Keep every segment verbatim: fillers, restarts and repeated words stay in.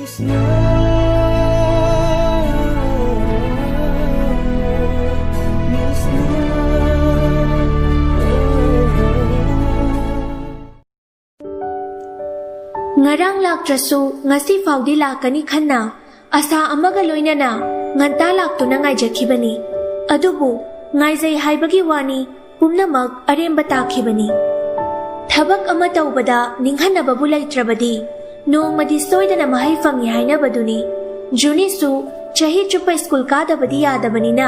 ꯉꯔꯥꯡ ꯂꯥꯛꯇ꯭ꯔꯁꯨ ꯉꯁꯤ ꯐꯥꯎꯗꯤ ꯂꯥꯛꯀꯅꯤ ꯈꯟꯅ ꯑꯁꯥ ꯑꯃꯒ ꯂꯣꯏꯅꯅ ꯉꯟꯇꯥ ꯂꯥꯛꯇꯨꯅ ꯉꯥꯏꯖꯈꯤꯕꯅꯤ꯫ ꯑꯗꯨꯕꯨ ꯉꯥꯏꯖꯩ ꯍꯥꯏꯕꯒꯤ ꯋꯥꯅꯤ, ꯄꯨꯝꯅꯃꯛ ꯑꯔꯦꯝꯕ ꯇꯥꯈꯤꯕꯅꯤ꯫ ꯊꯕꯛ ꯑꯃ ꯇꯧꯕꯗ ꯅꯤꯡꯍꯟꯅꯕꯕꯨ ꯂꯩꯇ꯭ꯔꯕꯗꯤ ꯅꯣꯡꯃꯗꯤ ꯁꯣꯏꯗꯅ ꯃꯍꯩ ꯐꯪꯏ ꯍꯥꯏꯅꯕꯗꯨꯅꯤ꯫ ꯖꯨꯅꯤꯁꯨ ꯆꯍꯤ ꯆꯨꯞꯄ ꯁ꯭ꯀꯨꯜ ꯀꯥꯗꯕꯗꯤ ꯌꯥꯗꯕꯅꯤꯅ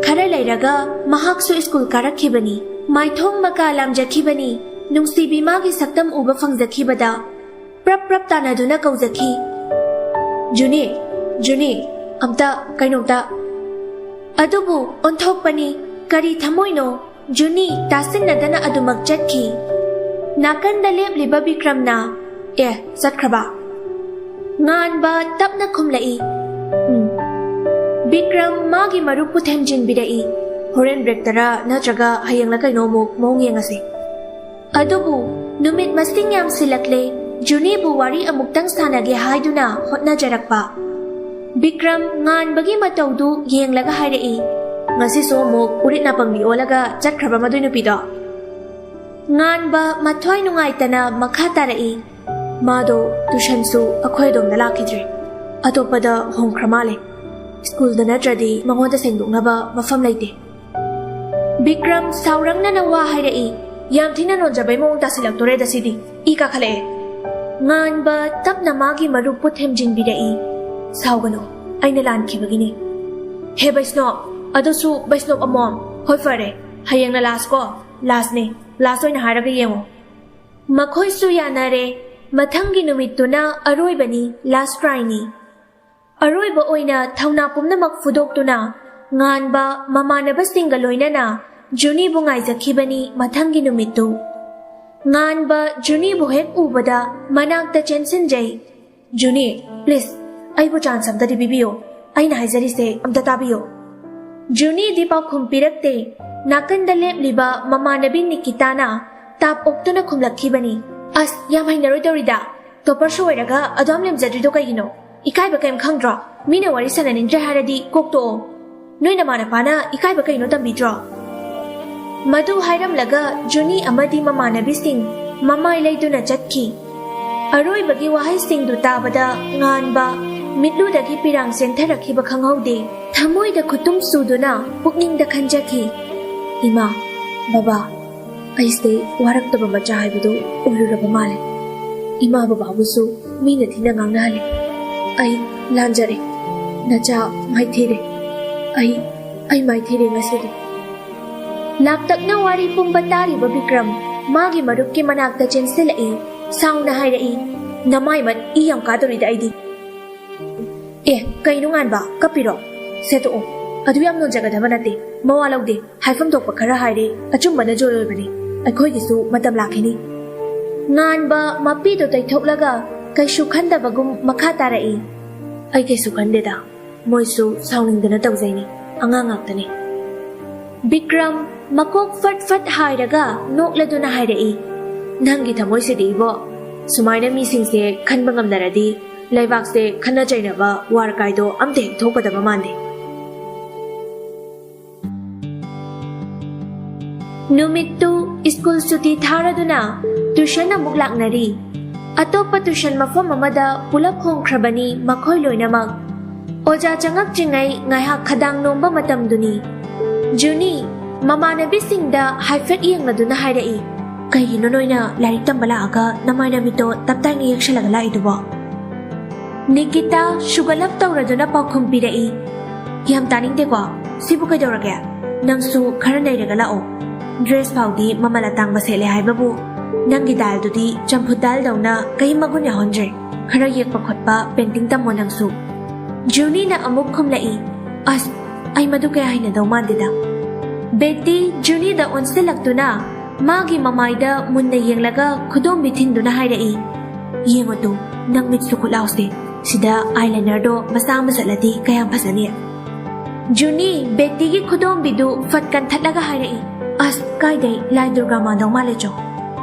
ꯈꯔ ꯂꯩꯔꯒ ꯃꯍꯥꯛꯁꯨ ꯁ꯭ꯀꯨꯜ ꯀꯥꯔꯛꯈꯤꯕꯅꯤ꯫ ꯃꯥꯏꯊꯣꯡ ꯃꯀꯥ ꯂꯥꯝꯖꯈꯤꯕꯅꯤ꯫ ꯅꯨꯡꯁꯤꯕꯤ ꯃꯥꯒꯤ ꯁꯛꯇꯝ ꯎꯕ ꯐꯪꯖꯈꯤꯕꯗ ꯄ꯭ꯔꯞ ꯄ꯭ꯔꯞ ꯇꯥꯟꯅꯗꯨꯅ ꯀꯧꯖꯈꯤ꯫ "ꯖꯨꯅꯤ, ꯖꯨꯅꯤ, ꯑꯝꯇ, ꯀꯩꯅꯣꯝꯇ!" ꯑꯗꯨꯕꯨ ꯑꯣꯟꯊꯣꯛꯄꯅꯤ, ꯀꯔꯤ ꯊꯃꯣꯏꯅꯣ? ꯖꯨꯅꯤ ꯇꯥꯁꯤꯟꯅꯗꯅ ꯑꯗꯨꯃꯛ ꯆꯠꯈꯤ꯫ ꯅꯥꯀꯟꯗ ꯂꯦꯞꯂꯤꯕ ꯕꯤꯀ꯭ꯔꯝꯅ, "ꯑꯦ, ꯆꯠꯈ꯭ꯔꯕ?" ꯉꯥꯟꯕ ꯇꯞꯅ ꯈꯨꯝꯂꯛꯏ, "ꯎꯝ꯫" ꯕꯤꯀ꯭ꯔꯝ ꯃꯥꯒꯤ ꯃꯔꯨꯞꯄꯨ ꯊꯦꯝꯖꯤꯟꯕꯤꯔꯛꯏ꯫ "ꯍꯣꯔꯦꯟ ꯕ꯭ꯔꯦꯛꯇꯔ ꯅꯠꯇ꯭ꯔꯒ ꯍꯌꯦꯡꯂ ꯀꯩꯅꯣ ꯑꯃꯨꯛ ꯃꯑꯣꯡ ꯌꯦꯡꯉꯁꯤ꯫" ꯑꯗꯨꯕꯨ ꯅꯨꯃꯤꯠ ꯃꯁꯤꯡ ꯌꯥꯝꯁꯤꯜꯂꯛꯂꯦ꯫ ꯖꯨꯅꯤꯕꯨ ꯋꯥꯔꯤ ꯑꯃꯨꯛꯇꯪ ꯁꯥꯟꯅꯒꯦ ꯍꯥꯏꯗꯨꯅ ꯍꯣꯠꯅꯖꯔꯛꯄ꯫ ꯕꯤꯀ꯭ꯔꯝ ꯉꯥꯟꯕꯒꯤ ꯃꯇꯧꯗꯨ ꯌꯦꯡꯂꯒ ꯍꯥꯏꯔꯛꯏ, "ꯉꯁꯤꯁꯨ ꯑꯃꯨꯛ ꯎꯔꯤꯠ ꯅꯥꯄꯪꯕꯤ ꯑꯣꯜꯂꯒ ꯆꯠꯈ꯭ꯔꯕ ꯃꯗꯨꯏ ꯅꯨꯄꯤꯗꯣ?" ꯉꯥꯟꯕ ꯃꯊ꯭ꯋꯥꯏ ꯅꯨꯡꯉꯥꯏꯇꯅ ꯃꯈꯥ ꯇꯥꯔꯛꯏ, "ꯃꯥꯗꯣ ꯇꯨꯏꯁꯟꯁꯨ ꯑꯩꯈꯣꯏ ꯑꯗꯣꯝꯗ ꯂꯥꯛꯈꯤꯗ꯭ꯔꯦ꯫ ꯑꯇꯣꯞꯄꯗ ꯍꯣꯡꯈ꯭ꯔ ꯃꯥꯜꯂꯦ꯫ ꯁ꯭ꯀꯨꯜꯗ ꯅꯠꯇ꯭ꯔꯗꯤ ꯃꯉꯣꯟꯗ ꯁꯦꯡꯗꯣꯛꯅꯕ ꯃꯐꯝ ꯂꯩꯇꯦ꯫" ꯕꯤꯀ꯭ꯔꯝ ꯁꯥꯎꯔꯪꯅꯅ ꯋꯥ ꯍꯥꯏꯔꯛꯏ, ꯌꯥꯝ ꯊꯤꯅ ꯅꯣꯟꯖꯕꯩ ꯃꯑꯣꯡ ꯇꯥꯁꯤꯜꯂꯛꯇꯣꯔꯦꯗ ꯁꯤꯗꯤ꯫ ꯏ ꯀꯥꯈꯠꯂꯛꯑꯦ꯫ ꯉꯥꯟꯕ ꯇꯞꯅ ꯃꯥꯒꯤ ꯃꯔꯨꯞꯄꯨ ꯊꯦꯝꯖꯤꯟꯕꯤꯔꯛꯏ, "ꯁꯥꯎꯒꯅꯨ, ꯑꯩꯅ ꯂꯥꯟꯈꯤꯕꯒꯤꯅꯤ꯫ ꯍꯦ ꯕꯩꯁꯅꯣꯞ, ꯑꯗꯨꯁꯨ ꯕꯩꯁꯅꯣꯞ ꯑꯃꯣꯝ꯫ ꯍꯣꯏ ꯐꯔꯦ, ꯍꯌꯦꯡꯅ ꯂꯥꯁ ꯀꯣ? ꯂꯥꯁꯅꯦ, ꯂꯥꯁ ꯑꯣꯏꯅ ꯍꯥꯏꯔꯒ ꯌꯦꯡꯉꯣ꯫" ꯃꯈꯣꯏꯁꯨ ꯌꯥꯅꯔꯦ꯫ ꯃꯊꯪꯒꯤ ꯅꯨꯃꯤꯠꯇꯨꯅ ꯑꯔꯣꯏꯕꯅꯤ, ꯂꯥꯁ ꯇ꯭ꯔꯥꯏꯅꯤ꯫ ꯑꯔꯣꯏꯕ ꯑꯣꯏꯅ ꯊꯧꯅꯥ ꯄꯨꯝꯅꯃꯛ ꯐꯨꯗꯣꯛꯇꯨꯅ ꯉꯥꯟꯕ ꯃꯃꯥꯟꯅꯕꯁꯤꯡꯒ ꯂꯣꯏꯅꯅ ꯖꯨꯅꯤꯕꯨ ꯉꯥꯏꯖꯈꯤꯕꯅꯤ ꯃꯊꯪꯒꯤ ꯅꯨꯃꯤꯠꯇꯨ꯫ ꯉꯥꯟꯕ ꯖꯨꯅꯤꯕꯨ ꯍꯦꯛ ꯎꯕꯗ ꯃꯅꯥꯛꯇ ꯆꯦꯟꯁꯤꯟꯖꯩ꯫ "ꯖꯨꯅꯤ, ꯄ꯭ꯂꯤꯖ, ꯑꯩꯕꯨ ꯆꯥꯟꯁ ꯑꯝꯇꯗꯤ ꯄꯤꯕꯤꯌꯨ꯫ ꯑꯩꯅ ꯍꯥꯏꯖꯔꯤꯁꯦ ꯑꯝꯇ ꯇꯥꯕꯤꯌꯨ꯫" ꯖꯨꯅꯤꯗꯤ ꯄꯥꯎꯈꯨꯝ ꯄꯤꯔꯛꯇꯦ꯫ ꯅꯥꯀꯟꯗ ꯂꯦꯞꯂꯤꯕ ꯃꯃꯥꯟꯅꯕꯤ ꯅꯤꯀꯤꯇꯥꯅ ꯇꯥꯞ ꯑꯣꯛꯇꯨꯅ ꯈꯨꯝꯂꯛꯈꯤꯕꯅꯤ, "ꯑꯁ, ꯌꯥꯝ ꯍꯩꯅꯔꯣꯏꯗꯧꯔꯤꯗ꯫ ꯇꯣꯄꯔꯁꯨ ꯑꯣꯏꯔꯒ ꯑꯗꯨꯝ ꯂꯦꯝꯖꯗ꯭ꯔꯤꯗꯣ ꯀꯩꯒꯤꯅꯣ? ꯏꯀꯥꯏꯕ ꯀꯩꯝ ꯈꯪꯗ꯭ꯔꯣ? ꯃꯤꯅ ꯋꯥꯔꯤ ꯁꯥꯟꯅꯅꯤꯡꯗ꯭ꯔꯦ ꯍꯥꯏꯔꯗꯤ ꯀꯣꯛ ꯇꯣꯛꯑꯣ꯫ ꯅꯣꯏ ꯅꯃꯥ ꯅꯄꯥꯅ ꯏꯀꯥꯏꯕ ꯀꯩꯅꯣ ꯇꯝꯕꯤꯗ꯭ꯔꯣ? ꯃꯗꯨ ꯍꯥꯏꯔꯝꯂꯒ ꯖꯨꯅꯤ ꯑꯃꯗꯤ ꯃꯃꯥꯟꯅꯕꯤꯁꯤꯡ ꯃꯃꯥꯏ ꯂꯩꯗꯨꯅ ꯆꯠꯈꯤ꯫ ꯑꯔꯣꯏꯕꯒꯤ ꯋꯥꯍꯩꯁꯤꯡꯗꯨ ꯇꯥꯕꯗ ꯉꯥꯟꯕ ꯃꯤꯠꯂꯨꯗꯒꯤ ꯄꯤꯔꯥꯡ ꯆꯦꯟꯊꯔꯛꯈꯤꯕ ꯈꯪꯍꯧꯗꯦ꯫ ꯊꯃꯣꯏꯗ ꯈꯨꯇꯨꯝ ꯁꯨꯗꯨꯅ ꯄꯨꯛꯅꯤꯡꯗ ꯈꯟꯖꯈꯤ, "ꯏꯃꯥ, ꯕꯕꯥ, ꯑꯩꯁꯦ ꯋꯥꯔꯛꯇꯕ ꯃꯆꯥ ꯍꯥꯏꯕꯗꯨ ꯑꯣꯏꯔꯨꯔꯕ ꯃꯥꯜꯂꯦ꯫ ꯏꯃꯥ ꯕꯕꯥꯕꯨꯁꯨ ꯃꯤꯅ ꯊꯤꯅ ꯉꯥꯡꯅꯍꯜꯂꯦ꯫ ꯑꯩ ꯂꯥꯟꯖꯔꯦ꯫ ꯅꯆꯥ ꯃꯥꯏꯊꯤꯔꯦ꯫ ꯑꯩ, ꯑꯩ ꯃꯥꯏꯊꯤꯔꯦ ꯉꯁꯤꯗꯤ꯫" ꯂꯥꯛꯇꯛꯅ ꯋꯥꯔꯤ ꯄꯨꯝꯕ ꯇꯥꯔꯤꯕ ꯕꯤꯀ꯭ꯔꯝ ꯃꯥꯒꯤ ꯃꯔꯨꯞꯀꯤ ꯃꯅꯥꯛꯇ ꯆꯦꯟꯁꯤꯜꯂꯛꯏ꯫ ꯁꯥꯎꯅ ꯍꯥꯏꯔꯛꯏ, "ꯅꯃꯥꯏ ꯃꯠ, ꯏ ꯌꯥꯝ ꯀꯥꯗꯧꯔꯤꯗ ꯑꯩꯗꯤ꯫" "ꯑꯦ, ꯀꯩꯅꯣ ꯉꯥꯟꯕ, ꯀꯞꯄꯤꯔꯣ? ꯁꯦ ꯇꯣꯛꯑꯣ, ꯑꯗꯨ ꯌꯥꯝ ꯅꯣꯟꯖꯒꯗꯕ ꯅꯠꯇꯦ꯫ ꯃꯋꯥ ꯂꯧꯗꯦ, ꯍꯥꯏꯐꯝ ꯊꯣꯛꯄ ꯈꯔ ꯍꯥꯏꯔꯦ, ꯑꯆꯨꯝꯕꯅ ꯖꯣꯏ ꯑꯣꯏꯕꯅꯤ꯫ ꯑꯩꯈꯣꯏꯒꯤꯁꯨ ꯃꯇꯝ ꯂꯥꯛꯈꯤꯅꯤ꯫" ꯉꯥꯟꯕ ꯃꯄꯤꯗꯣ ꯇꯩꯊꯣꯛꯂꯒ ꯀꯩꯁꯨ ꯈꯟꯗꯕꯒꯨꯝ ꯃꯈꯥ ꯇꯥꯔꯛꯏ꯫ "ꯑꯩ ꯀꯩꯁꯨ ꯈꯟꯗꯦꯗ, ꯃꯣꯏꯁꯨ ꯁꯥꯎꯅꯤꯡꯗꯅ ꯇꯧꯖꯩꯅꯤ, ꯑꯉꯥꯡ ꯉꯥꯛꯇꯅꯤ꯫" ꯕꯤꯀ꯭ꯔꯝ ꯃꯀꯣꯛ ꯐꯠ ꯐꯠ ꯍꯥꯏꯔꯒ ꯅꯣꯛꯂꯗꯨꯅ ꯍꯥꯏꯔꯛꯏ, "ꯅꯪꯒꯤ ꯊꯃꯣꯏꯁꯤꯗꯤ ꯏꯕꯣ, ꯁꯨꯃꯥꯏꯅ ꯃꯤꯁꯤꯡꯁꯦ ꯈꯟꯕ ꯉꯝꯅꯔꯗꯤ ꯂꯩꯕꯥꯛꯁꯦ ꯈꯠꯅ ꯆꯩꯅꯕ, ꯋꯥꯔ ꯀꯥꯏꯗꯣ ꯑꯝꯇ ꯍꯦꯛ ꯊꯣꯛꯀꯗꯕ ꯃꯥꯟꯗꯦ꯫" ꯅꯨꯃꯤꯠꯇꯨ ꯁ꯭ꯀꯨꯜ ꯁꯨꯇꯤ ꯊꯥꯔꯗꯨꯅ ꯇ꯭ꯌꯨꯁꯟ ꯑꯃꯨꯛ ꯂꯥꯛꯅꯔꯤ꯫ ꯑꯇꯣꯞꯄ ꯇ꯭ꯌꯨꯁꯟ ꯃꯐꯝ ꯑꯃꯗ ꯄꯨꯂꯞ ꯍꯣꯡꯈ꯭ꯔꯕꯅꯤ ꯃꯈꯣꯏ ꯂꯣꯏꯅꯃꯛ꯫ ꯑꯣꯖꯥ ꯆꯪꯉꯛꯇ꯭ꯔꯤꯉꯩ ꯉꯥꯏꯍꯥꯛ ꯈꯗꯥꯡ ꯅꯣꯝꯕ ꯃꯇꯝꯗꯨꯅꯤ꯫ ꯖꯨꯅꯤ ꯃꯃꯥꯟꯅꯕꯤꯁꯤꯡꯗ ꯍꯥꯏꯐꯦꯠ ꯌꯦꯡꯂꯗꯨꯅ ꯍꯥꯏꯔꯛꯏ, "ꯀꯩꯒꯤꯅꯣ ꯅꯣꯏꯅ ꯂꯥꯏꯔꯤꯛ ꯇꯝꯕ ꯂꯥꯛꯑꯒ ꯅꯃꯥꯏ ꯅꯃꯤꯠꯇꯣ ꯇꯞꯇꯥꯏꯅ ꯌꯦꯛꯁꯜꯂꯒ ꯂꯥꯛꯏꯗꯨꯕꯣ?" ꯅꯤꯀꯤꯇꯥ ꯁꯨꯒꯠꯂꯞ ꯇꯧꯔꯗꯨꯅ ꯄꯥꯎꯈꯨꯝ ꯄꯤꯔꯛꯏ, "ꯌꯥꯝ ꯇꯥꯅꯤꯡꯗꯦꯀꯣ, ꯁꯤꯕꯨ ꯀꯩꯗꯧꯔꯒꯦ? ꯅꯪꯁꯨ ꯈꯔ ꯅꯩꯔꯒ ꯂꯥꯛꯑꯣ꯫ ꯗ꯭ꯔꯦꯁ ꯐꯥꯎꯗꯤ ꯃꯃꯜ ꯑꯇꯥꯡꯕ ꯁꯦꯠꯂꯦ ꯍꯥꯏꯕꯕꯨ, ꯅꯪꯒꯤ ꯗꯥꯜꯗꯨꯗꯤ ꯆꯝꯐꯨꯠ ꯗꯥꯜꯗꯧꯅ ꯀꯩꯝ ꯃꯒꯨꯟ ꯌꯥꯎꯍꯟꯗ꯭ꯔꯦ꯫ ꯈꯔ ꯌꯦꯛꯄ ꯈꯣꯠꯄ, ꯄꯦꯟꯇꯤꯡ ꯇꯝꯃꯣ ꯅꯪꯁꯨ꯫" ꯖꯨꯅꯤꯅ ꯑꯃꯨꯛ ꯈꯨꯝꯂꯛꯏ, "ꯑꯁ, ꯑꯩ ꯃꯗꯨ ꯀꯌꯥ ꯍꯩꯅꯗꯧ ꯃꯥꯟꯗꯦꯗ꯫" ꯕꯦꯇꯤ ꯖꯨꯅꯤꯗ ꯑꯣꯟꯁꯤꯜꯂꯛꯇꯨꯅ ꯃꯥꯒꯤ ꯃꯃꯥꯏꯗ ꯃꯨꯟꯅ ꯌꯦꯡꯂꯒ ꯈꯨꯗꯣꯝꯕꯤ ꯊꯤꯟꯗꯨꯅ ꯍꯥꯏꯔꯛꯏ, "ꯌꯦꯡꯉꯣ ꯇꯨ, ꯅꯪ ꯃꯤꯠꯁꯨ ꯈꯨꯠꯂꯥꯎꯁꯦ꯫ ꯁꯤꯗ ꯑꯥꯏꯂꯥꯏꯅꯔꯗꯣ ꯃꯆꯥ ꯑꯃ ꯆꯠꯂꯗꯤ ꯀꯌꯥꯝ ꯐꯖꯅꯤ?" ꯖꯨꯅꯤ ꯕꯦꯇꯤꯒꯤ ꯈꯨꯗꯣꯝꯕꯤꯗꯨ ꯐꯠ ꯀꯟꯊꯠꯂꯒ ꯍꯥꯏꯔꯛꯏ, "ꯑꯁ, ꯀꯥꯏꯗꯩ, ꯂꯥꯏ ꯗꯨꯔꯒꯥ ꯃꯥꯟꯗꯧ ꯃꯥꯜꯂꯦ ꯆꯣ꯫"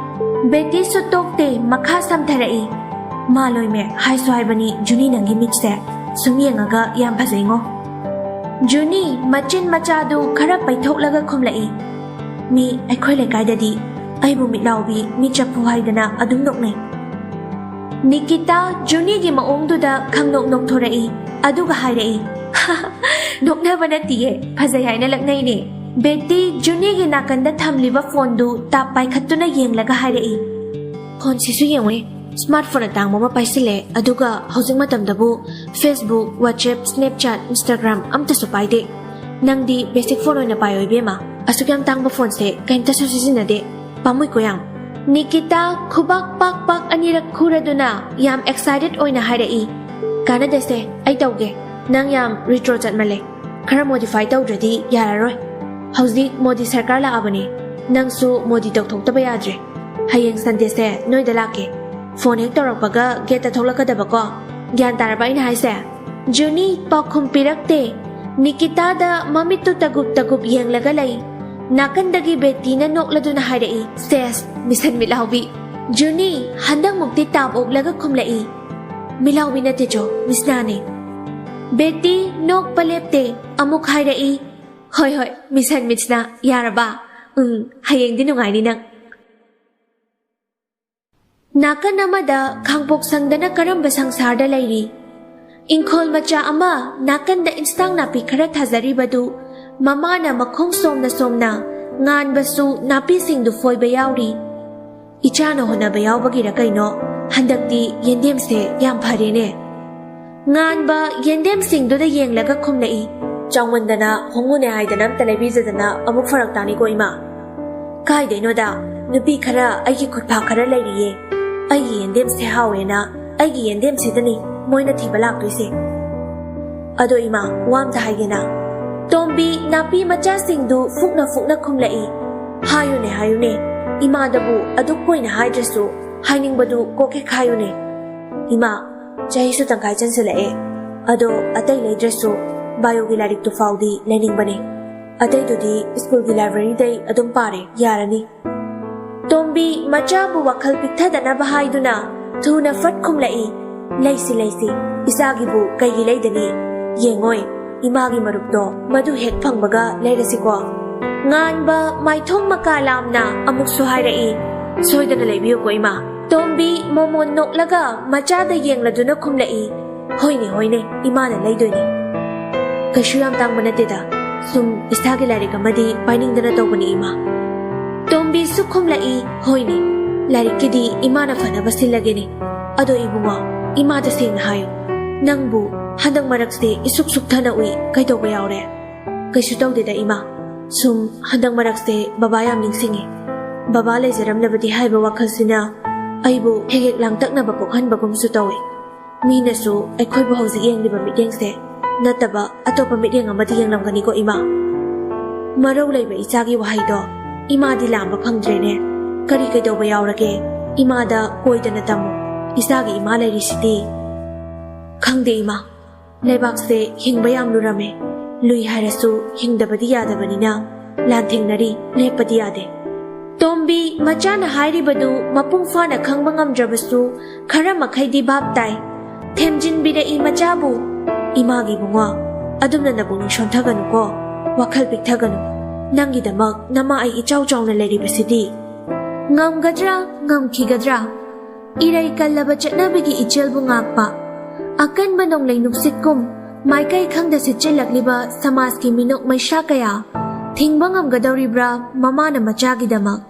ꯕꯦꯇꯤꯁꯨ ꯇꯣꯛꯇꯦ, ꯃꯈꯥ ꯁꯝꯊꯔꯛꯏ, ꯃꯥ ꯂꯣꯏꯃꯦ, ꯍꯥꯏꯁꯨ ꯍꯥꯏꯕꯅꯤ ꯖꯨꯅꯤ, ꯅꯪꯒꯤ ꯃꯤꯠꯁꯦ ꯁꯨꯝ ꯌꯦꯡꯉꯒ ꯌꯥꯝ ꯐꯖꯩꯉꯣ꯫ ꯖꯨꯅꯤ ꯃꯆꯤꯟ ꯃꯆꯥꯗꯨ ꯈꯔ ꯄꯩꯊꯣꯛꯂꯒ ꯈꯨꯝꯂꯛꯏ꯫ ꯃꯤ ꯑꯩꯈꯣꯏ ꯂꯩꯀꯥꯏꯗꯗꯤ ꯑꯩꯕꯨ ꯃꯤꯠꯂꯥꯎꯕꯤ, ꯃꯤ ꯆꯐꯨ ꯍꯥꯏꯗꯅ ꯑꯗꯨꯝ ꯅꯣꯛꯅꯩ꯫ ꯅꯤꯀꯤꯇꯥ ꯖꯨꯅꯤꯒꯤ ꯃꯑꯣꯡꯗꯨꯗ ꯈꯪꯅꯣꯛ ꯅꯣꯛꯊꯣꯔꯛꯏ, ꯑꯗꯨꯒ ꯍꯥꯏꯔꯛꯏ, "ꯅꯣꯛꯅꯕ ꯅꯠꯇꯤꯌꯦ, ꯐꯖꯩ ꯍꯥꯏꯅ ꯂꯛꯅꯩꯅꯦ꯫" ꯕꯦꯇꯤ ꯖꯨꯅꯤꯒꯤ ꯅꯥꯀꯟꯗ ꯊꯝꯂꯤꯕ ꯐꯣꯟꯗꯨ ꯇꯥꯞ ꯄꯥꯏꯈꯠꯇꯨꯅ ꯌꯦꯡꯂꯒ ꯍꯥꯏꯔꯛꯏ, "ꯐꯣꯟꯁꯤꯁꯨ ꯌꯦꯡꯉꯨꯅꯦ, ꯁ꯭ꯃꯥꯔꯠ ꯐꯣꯟ ꯑꯇꯥꯡꯕ ꯑꯃ ꯄꯥꯏꯁꯤꯜꯂꯦ, ꯑꯗꯨꯒ ꯍꯧꯖꯤꯛ ꯃꯇꯝꯗꯕꯨ Facebook, WhatsApp, Snapchat, Instagram ꯑꯝꯇꯁꯨ ꯄꯥꯏꯗꯦ꯫ ꯅꯪꯗꯤ ꯕꯦꯁꯤꯛ ꯐꯣꯟ ꯑꯣꯏꯅ ꯄꯥꯏꯌꯣ ꯏꯕꯦꯝꯃ, ꯑꯁꯨꯛ ꯌꯥꯝ ꯇꯥꯡꯕ ꯐꯣꯟꯁꯦ ꯀꯩꯝꯇꯁꯨ ꯁꯤꯖꯤꯟꯅꯗꯦ, ꯄꯥꯝꯃꯨꯏꯀꯣ ꯌꯥꯝ꯫" ꯅꯤꯀꯤꯇꯥ ꯈꯨꯕꯥꯛ ꯄꯥꯛ ꯄꯥꯛ ꯑꯅꯤꯔꯛ ꯈꯨꯔꯗꯨꯅ ꯌꯥꯝ ꯑꯦꯛꯁꯥꯏꯇꯦꯠ ꯑꯣꯏꯅ ꯍꯥꯏꯔꯛꯏ, "ꯀꯥꯟꯅꯗꯦꯁꯦ, ꯑꯩ ꯇꯧꯒꯦ, ꯅꯪ ꯌꯥꯝ ꯔꯤꯇ꯭ꯔꯣ ꯆꯠꯃꯜꯂꯦ, ꯈꯔ ꯃꯣꯗꯤꯐꯥꯏ ꯇꯧꯗ꯭ꯔꯗꯤ ꯌꯥꯔꯔꯣꯏ꯫ ꯍꯧꯖꯤꯛ ꯃꯣꯗꯤ ꯁꯔꯀꯥꯔ ꯂꯥꯛꯑꯕꯅꯦ, ꯅꯪꯁꯨ ꯃꯣꯗꯤ ꯇꯧꯊꯣꯛꯇꯕ ꯌꯥꯗ꯭ꯔꯦ꯫ ꯍꯌꯦꯡ ꯁꯟꯗꯦꯁꯦ ꯅꯣꯏꯗ ꯂꯥꯛꯀꯦ, ꯐꯣꯟ ꯍꯦꯛ ꯇꯧꯔꯛꯄꯒ ꯒꯦꯠꯇ ꯊꯣꯛꯂꯛꯀꯗꯕꯀꯣ, ꯒ꯭ꯌꯥꯟ ꯇꯥꯔꯕ ꯑꯩꯅ ꯍꯥꯏꯁꯦ?" ꯖꯨꯅꯤ ꯄꯥꯎꯈꯨꯝ ꯄꯤꯔꯛꯇꯦ꯫ ꯅꯤꯀꯤꯇꯥꯗ ꯃꯃꯤꯠꯇꯨ ꯇꯒꯨꯞ ꯇꯒꯨꯞ ꯌꯦꯡꯂꯒ ꯂꯩ꯫ ꯅꯥꯀꯟꯗꯒꯤ ꯕꯦꯇꯤꯅ ꯅꯣꯛꯂꯗꯨꯅ ꯍꯥꯏꯔꯛꯏ, "ꯁꯦꯁ, ꯃꯤꯁꯟ ꯃꯤꯠꯂꯥꯎꯕꯤ!" ꯖꯨꯅꯤ ꯍꯟꯗꯛꯃꯨꯛꯇꯤ ꯇꯥꯞ ꯑꯣꯛꯂꯒ ꯈꯨꯝꯂꯛꯏ, "ꯃꯤꯠꯂꯥꯎꯕꯤ ꯅꯠꯇꯦ ꯆꯣ, ꯃꯤꯁꯅꯥꯅꯦ꯫" ꯕꯦꯇꯤ ꯅꯣꯛꯄ ꯂꯦꯞꯇꯦ꯫ ꯑꯃꯨꯛ ꯍꯥꯏꯔꯛꯏ, "ꯍꯣꯏ ꯍꯣꯏ, ꯃꯤꯁꯟ ꯃꯤꯠꯁꯅꯥ, ꯌꯥꯔꯕ? ꯎꯝ, ꯍꯌꯦꯡꯗꯤ ꯅꯨꯡꯉꯥꯏꯅꯤ ꯅꯪ꯫" ꯅꯥꯀꯟ ꯑꯃꯗ ꯈꯥꯡꯄꯣꯛ ꯁꯪꯗꯅ ꯀꯔꯝꯕ ꯁꯪꯁꯥꯔꯗ ꯂꯩꯔꯤ? ꯏꯪꯈꯣꯜ ꯃꯆꯥ ꯑꯃ ꯅꯥꯀꯟꯗ ꯏꯟꯁꯥꯡ ꯅꯥꯄꯤ ꯈꯔ ꯊꯥꯖꯔꯤꯕꯗꯨ ꯃꯃꯥꯅ ꯃꯈꯣꯡ ꯁꯣꯝꯅ ꯁꯣꯝꯅ ꯉꯥꯟꯕꯁꯨ ꯅꯥꯄꯤꯁꯤꯡꯗꯨ ꯐꯣꯏꯕ ꯌꯥꯎꯔꯤ꯫ "ꯏꯆꯥꯅ ꯍꯣꯠꯅꯕ ꯌꯥꯎꯕꯒꯤꯔ ꯀꯩꯅꯣ, ꯍꯟꯗꯛꯇꯤ ꯌꯦꯟꯗꯦꯝꯁꯦ ꯌꯥꯝ ꯐꯔꯦꯅꯦ꯫" ꯉꯥꯟꯕ ꯌꯦꯟꯗꯦꯝꯁꯤꯡꯗꯨꯗ ꯌꯦꯡꯂꯒ ꯈꯨꯝꯂꯛꯏ, "ꯆꯥꯎꯃꯟꯗꯅ ꯍꯣꯡꯉꯨꯅꯦ ꯍꯥꯏꯗꯅ ꯑꯝꯇ ꯂꯩꯕꯤꯖꯗꯅ ꯑꯃꯨꯛ ꯐꯔꯛ ꯇꯥꯅꯤꯀꯣ ꯏꯃꯥ꯫ ꯀꯥꯏꯗꯩꯅꯣꯗ, ꯅꯨꯄꯤ ꯈꯔ ꯑꯩꯒꯤ ꯈꯨꯠꯐꯥ ꯈꯔ ꯂꯩꯔꯤꯌꯦ, ꯑꯩꯒꯤ ꯌꯦꯟꯗꯦꯝꯁꯦ ꯍꯥꯎꯋꯦꯅ, ꯑꯩꯒꯤ ꯌꯦꯟꯗꯦꯝꯁꯤꯗꯅꯤ ꯃꯣꯏꯅ ꯊꯤꯕ ꯂꯥꯛꯇꯣꯏꯁꯦ꯫ ꯑꯗꯣ ꯏꯃꯥ, ꯋꯥ ꯑꯝꯇ ꯍꯥꯏꯒꯦꯅ꯫" ꯇꯣꯝꯕꯤ ꯅꯥꯄꯤ ꯃꯆꯥꯁꯤꯡꯗꯨ ꯐꯨꯛꯅ ꯐꯨꯛꯅ ꯈꯨꯝꯂꯛꯏ, "ꯍꯥꯏꯌꯨꯅꯦ, ꯍꯥꯏꯌꯨꯅꯦ, ꯏꯃꯥꯗꯕꯨ ꯑꯗꯨꯛ ꯀꯨꯏꯅ ꯍꯥꯏꯗ꯭ꯔꯁꯨ ꯍꯥꯏꯅꯤꯡꯕꯗꯨ ꯀꯣꯛ ꯍꯦꯛ ꯍꯥꯏꯌꯨꯅꯦ꯫ ꯏꯃꯥ, ꯆꯍꯤꯁꯨ ꯇꯪꯈꯥꯏ ꯆꯟꯁꯤꯜꯂꯛꯑꯦ, ꯑꯗꯣ ꯑꯇꯩ ꯂꯩꯗ꯭ꯔꯁꯨ ꯕꯥꯏꯑꯣꯒꯤ ꯂꯥꯏꯔꯤꯛꯇꯨ ꯐꯥꯎꯗꯤ ꯂꯩꯅꯤꯡꯕꯅꯦ꯫ ꯑꯇꯩꯗꯨꯗꯤ ꯁ꯭ꯀꯨꯜꯒꯤ ꯂꯥꯏꯕ꯭ꯔꯦꯔꯤꯗꯩ ꯑꯗꯨꯝ ꯄꯥꯔꯦ, ꯌꯥꯔꯅꯤ꯫" ꯇꯣꯝꯕꯤ ꯃꯆꯥꯕꯨ ꯋꯥꯈꯜ ꯄꯤꯛꯊꯗꯅꯕ ꯍꯥꯏꯗꯨꯅ ꯊꯨꯅ ꯐꯠ ꯈꯨꯝꯂꯛꯏ, "ꯂꯩꯁꯤ, ꯂꯩꯁꯤ, ꯏꯆꯥꯒꯤꯕꯨ ꯀꯩꯒꯤ ꯂꯩꯗꯅꯤ? ꯌꯦꯡꯉꯣꯏ, ꯏꯃꯥꯒꯤ ꯃꯔꯨꯞꯇꯣ ꯃꯗꯨ ꯍꯦꯛ ꯐꯪꯕꯒ ꯂꯩꯔꯁꯤꯀꯣ?" ꯉꯥꯟꯕ ꯃꯥꯏꯊꯣꯡ ꯃꯀꯥ ꯂꯥꯝꯅ ꯑꯃꯨꯛꯁꯨ ꯍꯥꯏꯔꯛꯏ, "ꯁꯣꯏꯗꯅ ꯂꯩꯕꯤꯌꯨꯀꯣ, ꯏꯃꯥ꯫" ꯇꯣꯝꯕꯤ ꯃꯣꯃꯣꯟ ꯅꯣꯛꯂꯒ ꯃꯆꯥꯗ ꯌꯦꯡꯂꯗꯨꯅ ꯈꯨꯝꯂꯛꯏ, "ꯍꯣꯏꯅꯦ, ꯍꯣꯏꯅꯦ, ꯏꯃꯥꯅ ꯂꯩꯗꯣꯏꯅꯦ꯫ ꯀꯩꯁꯨ ꯌꯥꯝ ꯇꯥꯡꯕ ꯅꯠꯇꯦꯗ, ꯁꯨꯝ ꯏꯁꯥꯒꯤ ꯂꯥꯏꯔꯤꯛ ꯑꯃꯗꯤ ꯄꯥꯏꯅꯤꯡꯗꯅ ꯇꯧꯕꯅꯤ, ꯏꯃꯥ꯫" ꯇꯣꯝꯕꯤꯁꯨ ꯈꯨꯝꯂꯛꯏ, "ꯍꯣꯏꯅꯦ, ꯂꯥꯏꯔꯤꯛꯀꯤꯗꯤ ꯏꯃꯥꯅ ꯐꯅꯕ ꯁꯤꯜꯂꯒꯦꯅꯦ꯫ ꯑꯗꯣ ꯏꯕꯨꯡꯉꯣ, ꯏꯃꯥꯗ ꯁꯦꯡꯅ ꯍꯥꯏꯌꯨ, ꯅꯪꯕꯨ ꯍꯟꯗꯛ ꯃꯔꯛꯁꯦ ꯏꯁꯨꯛ ꯁꯨꯛꯊꯅ ꯎꯏ, ꯀꯩꯗꯧꯕ ꯌꯥꯎꯔꯦ?" "ꯀꯩꯁꯨ ꯇꯧꯗꯦꯗ, ꯏꯃꯥ꯫ ꯁꯨꯝ ꯍꯟꯗꯛ ꯃꯔꯛꯁꯦ ꯕꯕꯥ ꯌꯥꯝ ꯅꯤꯡꯁꯤꯡꯉꯤ꯫ ꯕꯕꯥ ꯂꯩꯖꯔꯝꯂꯕꯗꯤ ꯍꯥꯏꯕ ꯋꯥꯈꯜꯁꯤꯅ ꯑꯩꯕꯨ ꯍꯦꯛ ꯍꯦꯛ ꯂꯥꯡꯇꯛꯅꯕ ꯄꯣꯛꯍꯟꯕꯒꯨꯝꯁꯨ ꯇꯧꯏ꯫ ꯃꯤꯅꯁꯨ ꯑꯩꯈꯣꯏꯕꯨ ꯍꯧꯖꯤꯛ ꯌꯦꯡꯂꯤꯕ ꯃꯤꯠꯌꯦꯡꯁꯦ ꯅꯠꯇꯕ ꯑꯇꯣꯞꯄ ꯃꯤꯠꯌꯦꯡ ꯑꯃꯗꯤ ꯌꯦꯡꯂꯝꯒꯅꯤꯀꯣ, ꯏꯃꯥ?" ꯃꯔꯧ ꯂꯩꯕ ꯏꯆꯥꯒꯤ ꯋꯥꯍꯩꯗꯣ ꯏꯃꯥꯗꯤ ꯂꯥꯝꯕ ꯐꯪꯗ꯭ꯔꯦꯅꯦ꯫ ꯀꯔꯤ ꯀꯩꯗꯧꯕ ꯌꯥꯎꯔꯒꯦ? ꯏꯃꯥꯗ ꯀꯣꯏꯗꯅ ꯇꯝꯃꯨ꯫ ꯏꯆꯥꯒꯤ ꯏꯃꯥ ꯂꯩꯔꯤꯁꯤꯗꯤ꯫ "ꯈꯪꯗꯦ, ꯏꯃꯥ꯫ ꯂꯩꯕꯥꯛꯁꯦ ꯍꯤꯡꯕ ꯌꯥꯝ ꯂꯨꯔꯝꯃꯦ꯫ ꯂꯨꯏ ꯍꯥꯏꯔꯁꯨ ꯍꯤꯡꯗꯕꯗꯤ ꯌꯥꯗꯕꯅꯤꯅ ꯂꯥꯟꯊꯦꯡꯅꯔꯤ, ꯂꯦꯞꯄꯗꯤ ꯌꯥꯗꯦ꯫" ꯇꯣꯝꯕꯤ ꯃꯆꯥꯅ ꯍꯥꯏꯔꯤꯕꯗꯨ ꯃꯄꯨꯡ ꯐꯥꯅ ꯈꯪꯕ ꯉꯝꯗ꯭ꯔꯕꯁꯨ ꯈꯔ ꯃꯈꯩꯗꯤ ꯚꯥꯞ ꯇꯥꯏ꯫ ꯊꯦꯝꯖꯤꯟꯕꯤꯔꯛꯏ ꯃꯆꯥꯕꯨ, "ꯏꯃꯥꯒꯤ ꯏꯕꯨꯡꯉꯣ, ꯑꯗꯨꯝꯅ ꯅꯄꯨꯛꯅꯤꯡ ꯁꯣꯟꯊꯒꯅꯨꯀꯣ, ꯋꯥꯈꯜ ꯄꯤꯛꯊꯒꯅꯨ꯫ ꯅꯪꯒꯤꯗꯃꯛ ꯅꯃꯥ ꯑꯩ ꯏꯆꯥꯎ ꯆꯥꯎꯅ ꯂꯩꯔꯤꯕꯁꯤꯗꯤ꯫" ꯉꯝꯒꯗ꯭ꯔꯥ, ꯉꯝꯈꯤꯒꯗ꯭ꯔꯥ? ꯏꯔꯩ ꯀꯜꯂꯕ ꯆꯠꯅꯕꯤꯒꯤ ꯏꯆꯦꯜꯕꯨ ꯉꯥꯛꯄ, ꯑꯀꯟꯕ ꯅꯣꯡꯂꯩ ꯅꯨꯡꯁꯤꯠꯀꯨꯝ ꯃꯥꯏꯀꯩ ꯈꯪꯗ ꯁꯤꯠꯆꯤꯜꯂꯛꯂꯤꯕ ꯁꯃꯥꯖꯀꯤ ꯃꯤꯅꯣꯛ ꯃꯩꯁꯥ ꯀꯌꯥ ꯊꯤꯡꯕ ꯉꯝꯒꯗꯧꯔꯤꯕ꯭ꯔꯥ ꯃꯃꯥꯅ ꯃꯆꯥꯒꯤꯗꯃꯛ?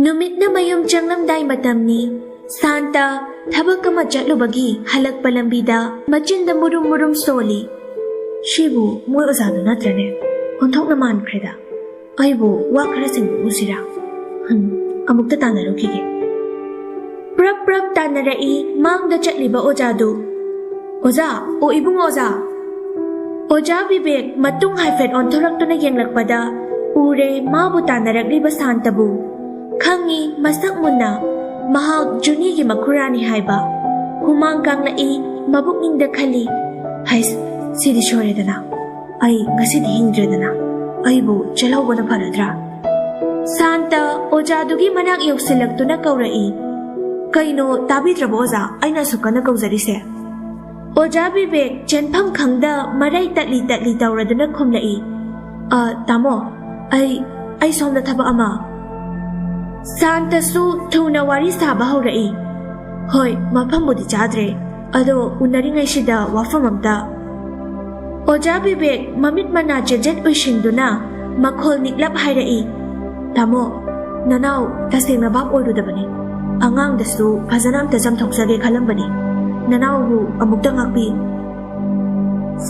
ꯅꯨꯃꯤꯠꯅ ꯃꯌꯨꯝ ꯆꯪꯂꯝꯗꯥꯏ ꯃꯇꯝꯅꯤ꯫ ꯁꯥꯟꯇ ꯊꯕꯛ ꯑꯃ ꯆꯠꯂꯨꯕꯒꯤ ꯍꯜꯂꯛꯄ ꯂꯝꯕꯤꯗ ꯃꯆꯤꯟꯗ ꯃꯨꯔꯨꯝ ꯃꯨꯔꯨꯝ ꯁꯣꯜꯂꯤ꯫ "ꯁꯤꯕꯨ ꯃꯣꯏ ꯑꯣꯖꯥꯗꯨ ꯅꯠꯇ꯭ꯔꯅꯦ? ꯑꯣꯟꯊꯣꯛꯅ ꯃꯥꯟꯈ꯭ꯔꯦꯗ꯫ ꯑꯩꯕꯨ ꯋꯥ ꯈꯔ ꯁꯦꯡꯗꯣꯛꯂꯨꯁꯤꯔꯥ? ꯍꯝ, ꯑꯃꯨꯛꯇ ꯇꯥꯟꯅꯔꯨꯈꯤꯒꯦ꯫" ꯄ꯭ꯔꯞ ꯄ꯭ꯔꯞ ꯇꯥꯟꯅꯔꯛꯏ ꯃꯥꯡꯗ ꯆꯠꯂꯤꯕ ꯑꯣꯖꯥꯗꯨ꯫ "ꯑꯣꯖꯥ, ꯑꯣ ꯏꯕꯨꯡ ꯑꯣꯖꯥ!" ꯑꯣꯖꯥ ꯕꯤꯕꯦꯛ ꯃꯇꯨꯡ ꯍꯥꯏꯐꯦꯠ ꯑꯣꯟꯊꯣꯔꯛꯇꯨꯅ ꯌꯦꯡꯂꯛꯄꯗ ꯎꯔꯦ ꯃꯥꯕꯨ ꯇꯥꯟꯅꯔꯛꯂꯤꯕ ꯁꯥꯟꯇꯕꯨ꯫ ꯈꯪꯉꯤ ꯃꯁꯛ ꯃꯨꯟꯅ ꯃꯍꯥꯛ ꯖꯨꯅꯤꯒꯤ ꯃꯈꯨꯔꯥꯅꯤ ꯍꯥꯏꯕ꯫ ꯍꯨꯃꯥꯡ ꯀꯥꯡꯂꯛꯏ ꯃꯕꯨꯛꯅꯤꯡꯗ ꯈꯜꯂꯤ, "ꯍꯩꯁ, ꯁꯤꯗꯤ ꯁꯣꯏꯔꯦꯗꯅ꯫ ꯑꯩ ꯉꯁꯤꯗꯤ ꯍꯤꯡꯗ꯭ꯔꯦꯗꯅ꯫ ꯑꯩꯕꯨ ꯆꯦꯜꯍꯧꯕꯅ ꯐꯔꯗ꯭ꯔꯥ?" ꯁꯥꯟꯇ ꯑꯣꯖꯥꯗꯨꯒꯤ ꯃꯅꯥꯛ ꯌꯧꯁꯤꯜꯂꯛꯇꯨꯅ ꯀꯧꯔꯛꯏ꯫ "ꯀꯩꯅꯣ, ꯇꯥꯕꯤꯗ꯭ꯔꯕꯣ ꯑꯣꯖꯥ? ꯑꯩꯅ ꯑꯁꯨꯛ ꯀꯟꯅ ꯀꯧꯖꯔꯤꯁꯦ?" ꯑꯣꯖꯥ ꯕꯤꯕꯦꯛ ꯆꯦꯟꯐꯝ ꯈꯪꯗ ꯃꯔꯩ ꯇꯠꯂꯤ ꯇꯠꯂꯤ ꯇꯧꯔꯗꯨꯅ ꯈꯨꯝꯂꯛꯏ, "ꯑ, ꯇꯥꯃꯣ, ꯑꯩ, ꯑꯩ ꯁꯣꯝꯗ ꯊꯕꯛ ꯑꯃ꯫" ꯁꯥꯟꯇꯁꯨ ꯊꯨꯅ ꯋꯥꯔꯤ ꯁꯥꯕ ꯍꯧꯔꯛꯏ꯫ "ꯍꯣꯏ, ꯃꯐꯝꯕꯨꯗꯤ ꯆꯥꯗ꯭ꯔꯦ, ꯑꯗꯣ ꯎꯅꯔꯤꯉꯩꯁꯤꯗ ꯋꯥꯐꯝ ꯑꯝꯇ꯫" ꯑꯣꯖꯥ ꯕꯤꯕꯦꯛ ꯃꯃꯤꯠ ꯃꯅꯥ ꯆꯦꯖꯦꯠ ꯎꯏꯁꯤꯟꯗꯨꯅ ꯃꯈꯣꯜ ꯅꯤꯛꯂꯞ ꯍꯥꯏꯔꯛꯏ, "ꯇꯥꯃꯣ, ꯅꯅꯥꯎ ꯇꯁꯦꯡꯅ ꯚꯥꯞ ꯑꯣꯏꯔꯨꯗꯕꯅꯤ꯫ ꯑꯉꯥꯡꯗꯁꯨ ꯐꯖꯅ ꯑꯝꯇ ꯆꯝꯊꯣꯛꯆꯒꯦ ꯈꯜꯂꯝꯕꯅꯤ꯫ ꯅꯅꯥꯎꯕꯨ ꯑꯃꯨꯛꯇ ꯉꯥꯛꯄꯤ꯫"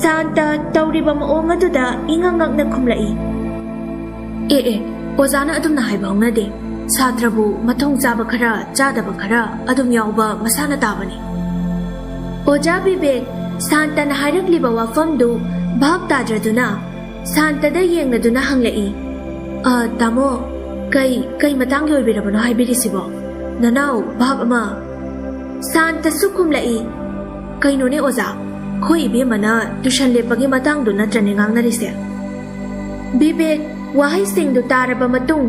ꯁꯥꯟꯇ ꯇꯧꯔꯤꯕ ꯃꯑꯣꯡ ꯑꯗꯨꯗ ꯏꯉꯛ ꯉꯛꯅ ꯈꯨꯝꯂꯛꯏ, "ꯑꯦ ꯑꯦ, ꯑꯣꯖꯥꯅ ꯑꯗꯨꯝꯅ ꯍꯥꯏꯕ ꯍꯧꯅꯗꯦ꯫ ꯁꯥꯇ꯭ꯔꯕꯨ ꯃꯊꯣꯡ ꯆꯥꯕ ꯈꯔ, ꯆꯥꯗꯕ ꯈꯔ ꯑꯗꯨꯝ ꯌꯥꯎꯕ ꯃꯁꯥꯅ ꯇꯥꯕꯅꯤ꯫" ꯑꯣꯖꯥ ꯕꯤꯕꯦꯛ ꯁꯥꯟꯇꯅ ꯍꯥꯏꯔꯛꯂꯤꯕ ꯋꯥꯐꯝꯗꯨ ꯚꯥꯞ ꯇꯥꯗ꯭ꯔꯗꯨꯅ ꯁꯥꯟꯇꯗ ꯌꯦꯡꯂꯗꯨꯅ ꯍꯪꯂꯛꯏ, "ꯑ, ꯇꯥꯃꯣ, ꯀꯩ, ꯀꯩ ꯃꯇꯥꯡꯒꯤ ꯑꯣꯏꯕꯤꯔꯕꯅꯣ ꯍꯥꯏꯕꯤꯔꯤꯁꯤꯕꯣ? ꯅꯅꯥꯎ ꯚꯥꯞ ꯑꯃ꯫" ꯁꯥꯟꯇꯁꯨ ꯈꯨꯝꯂꯛꯏ, "ꯀꯩꯅꯣꯅꯦ ꯑꯣꯖꯥ, ꯑꯩꯈꯣꯏ ꯏꯕꯦꯝꯃꯅ ꯇ꯭ꯌꯨꯁꯟ ꯂꯦꯞꯄꯒꯤ ꯃꯇꯥꯡꯗꯨ ꯅꯠꯇ꯭ꯔꯅꯦ ꯉꯥꯡꯅꯔꯤꯁꯦ?" ꯕꯤꯕꯦꯛ ꯋꯥꯍꯩꯁꯤꯡꯗꯨ ꯇꯥꯔꯕ ꯃꯇꯨꯡ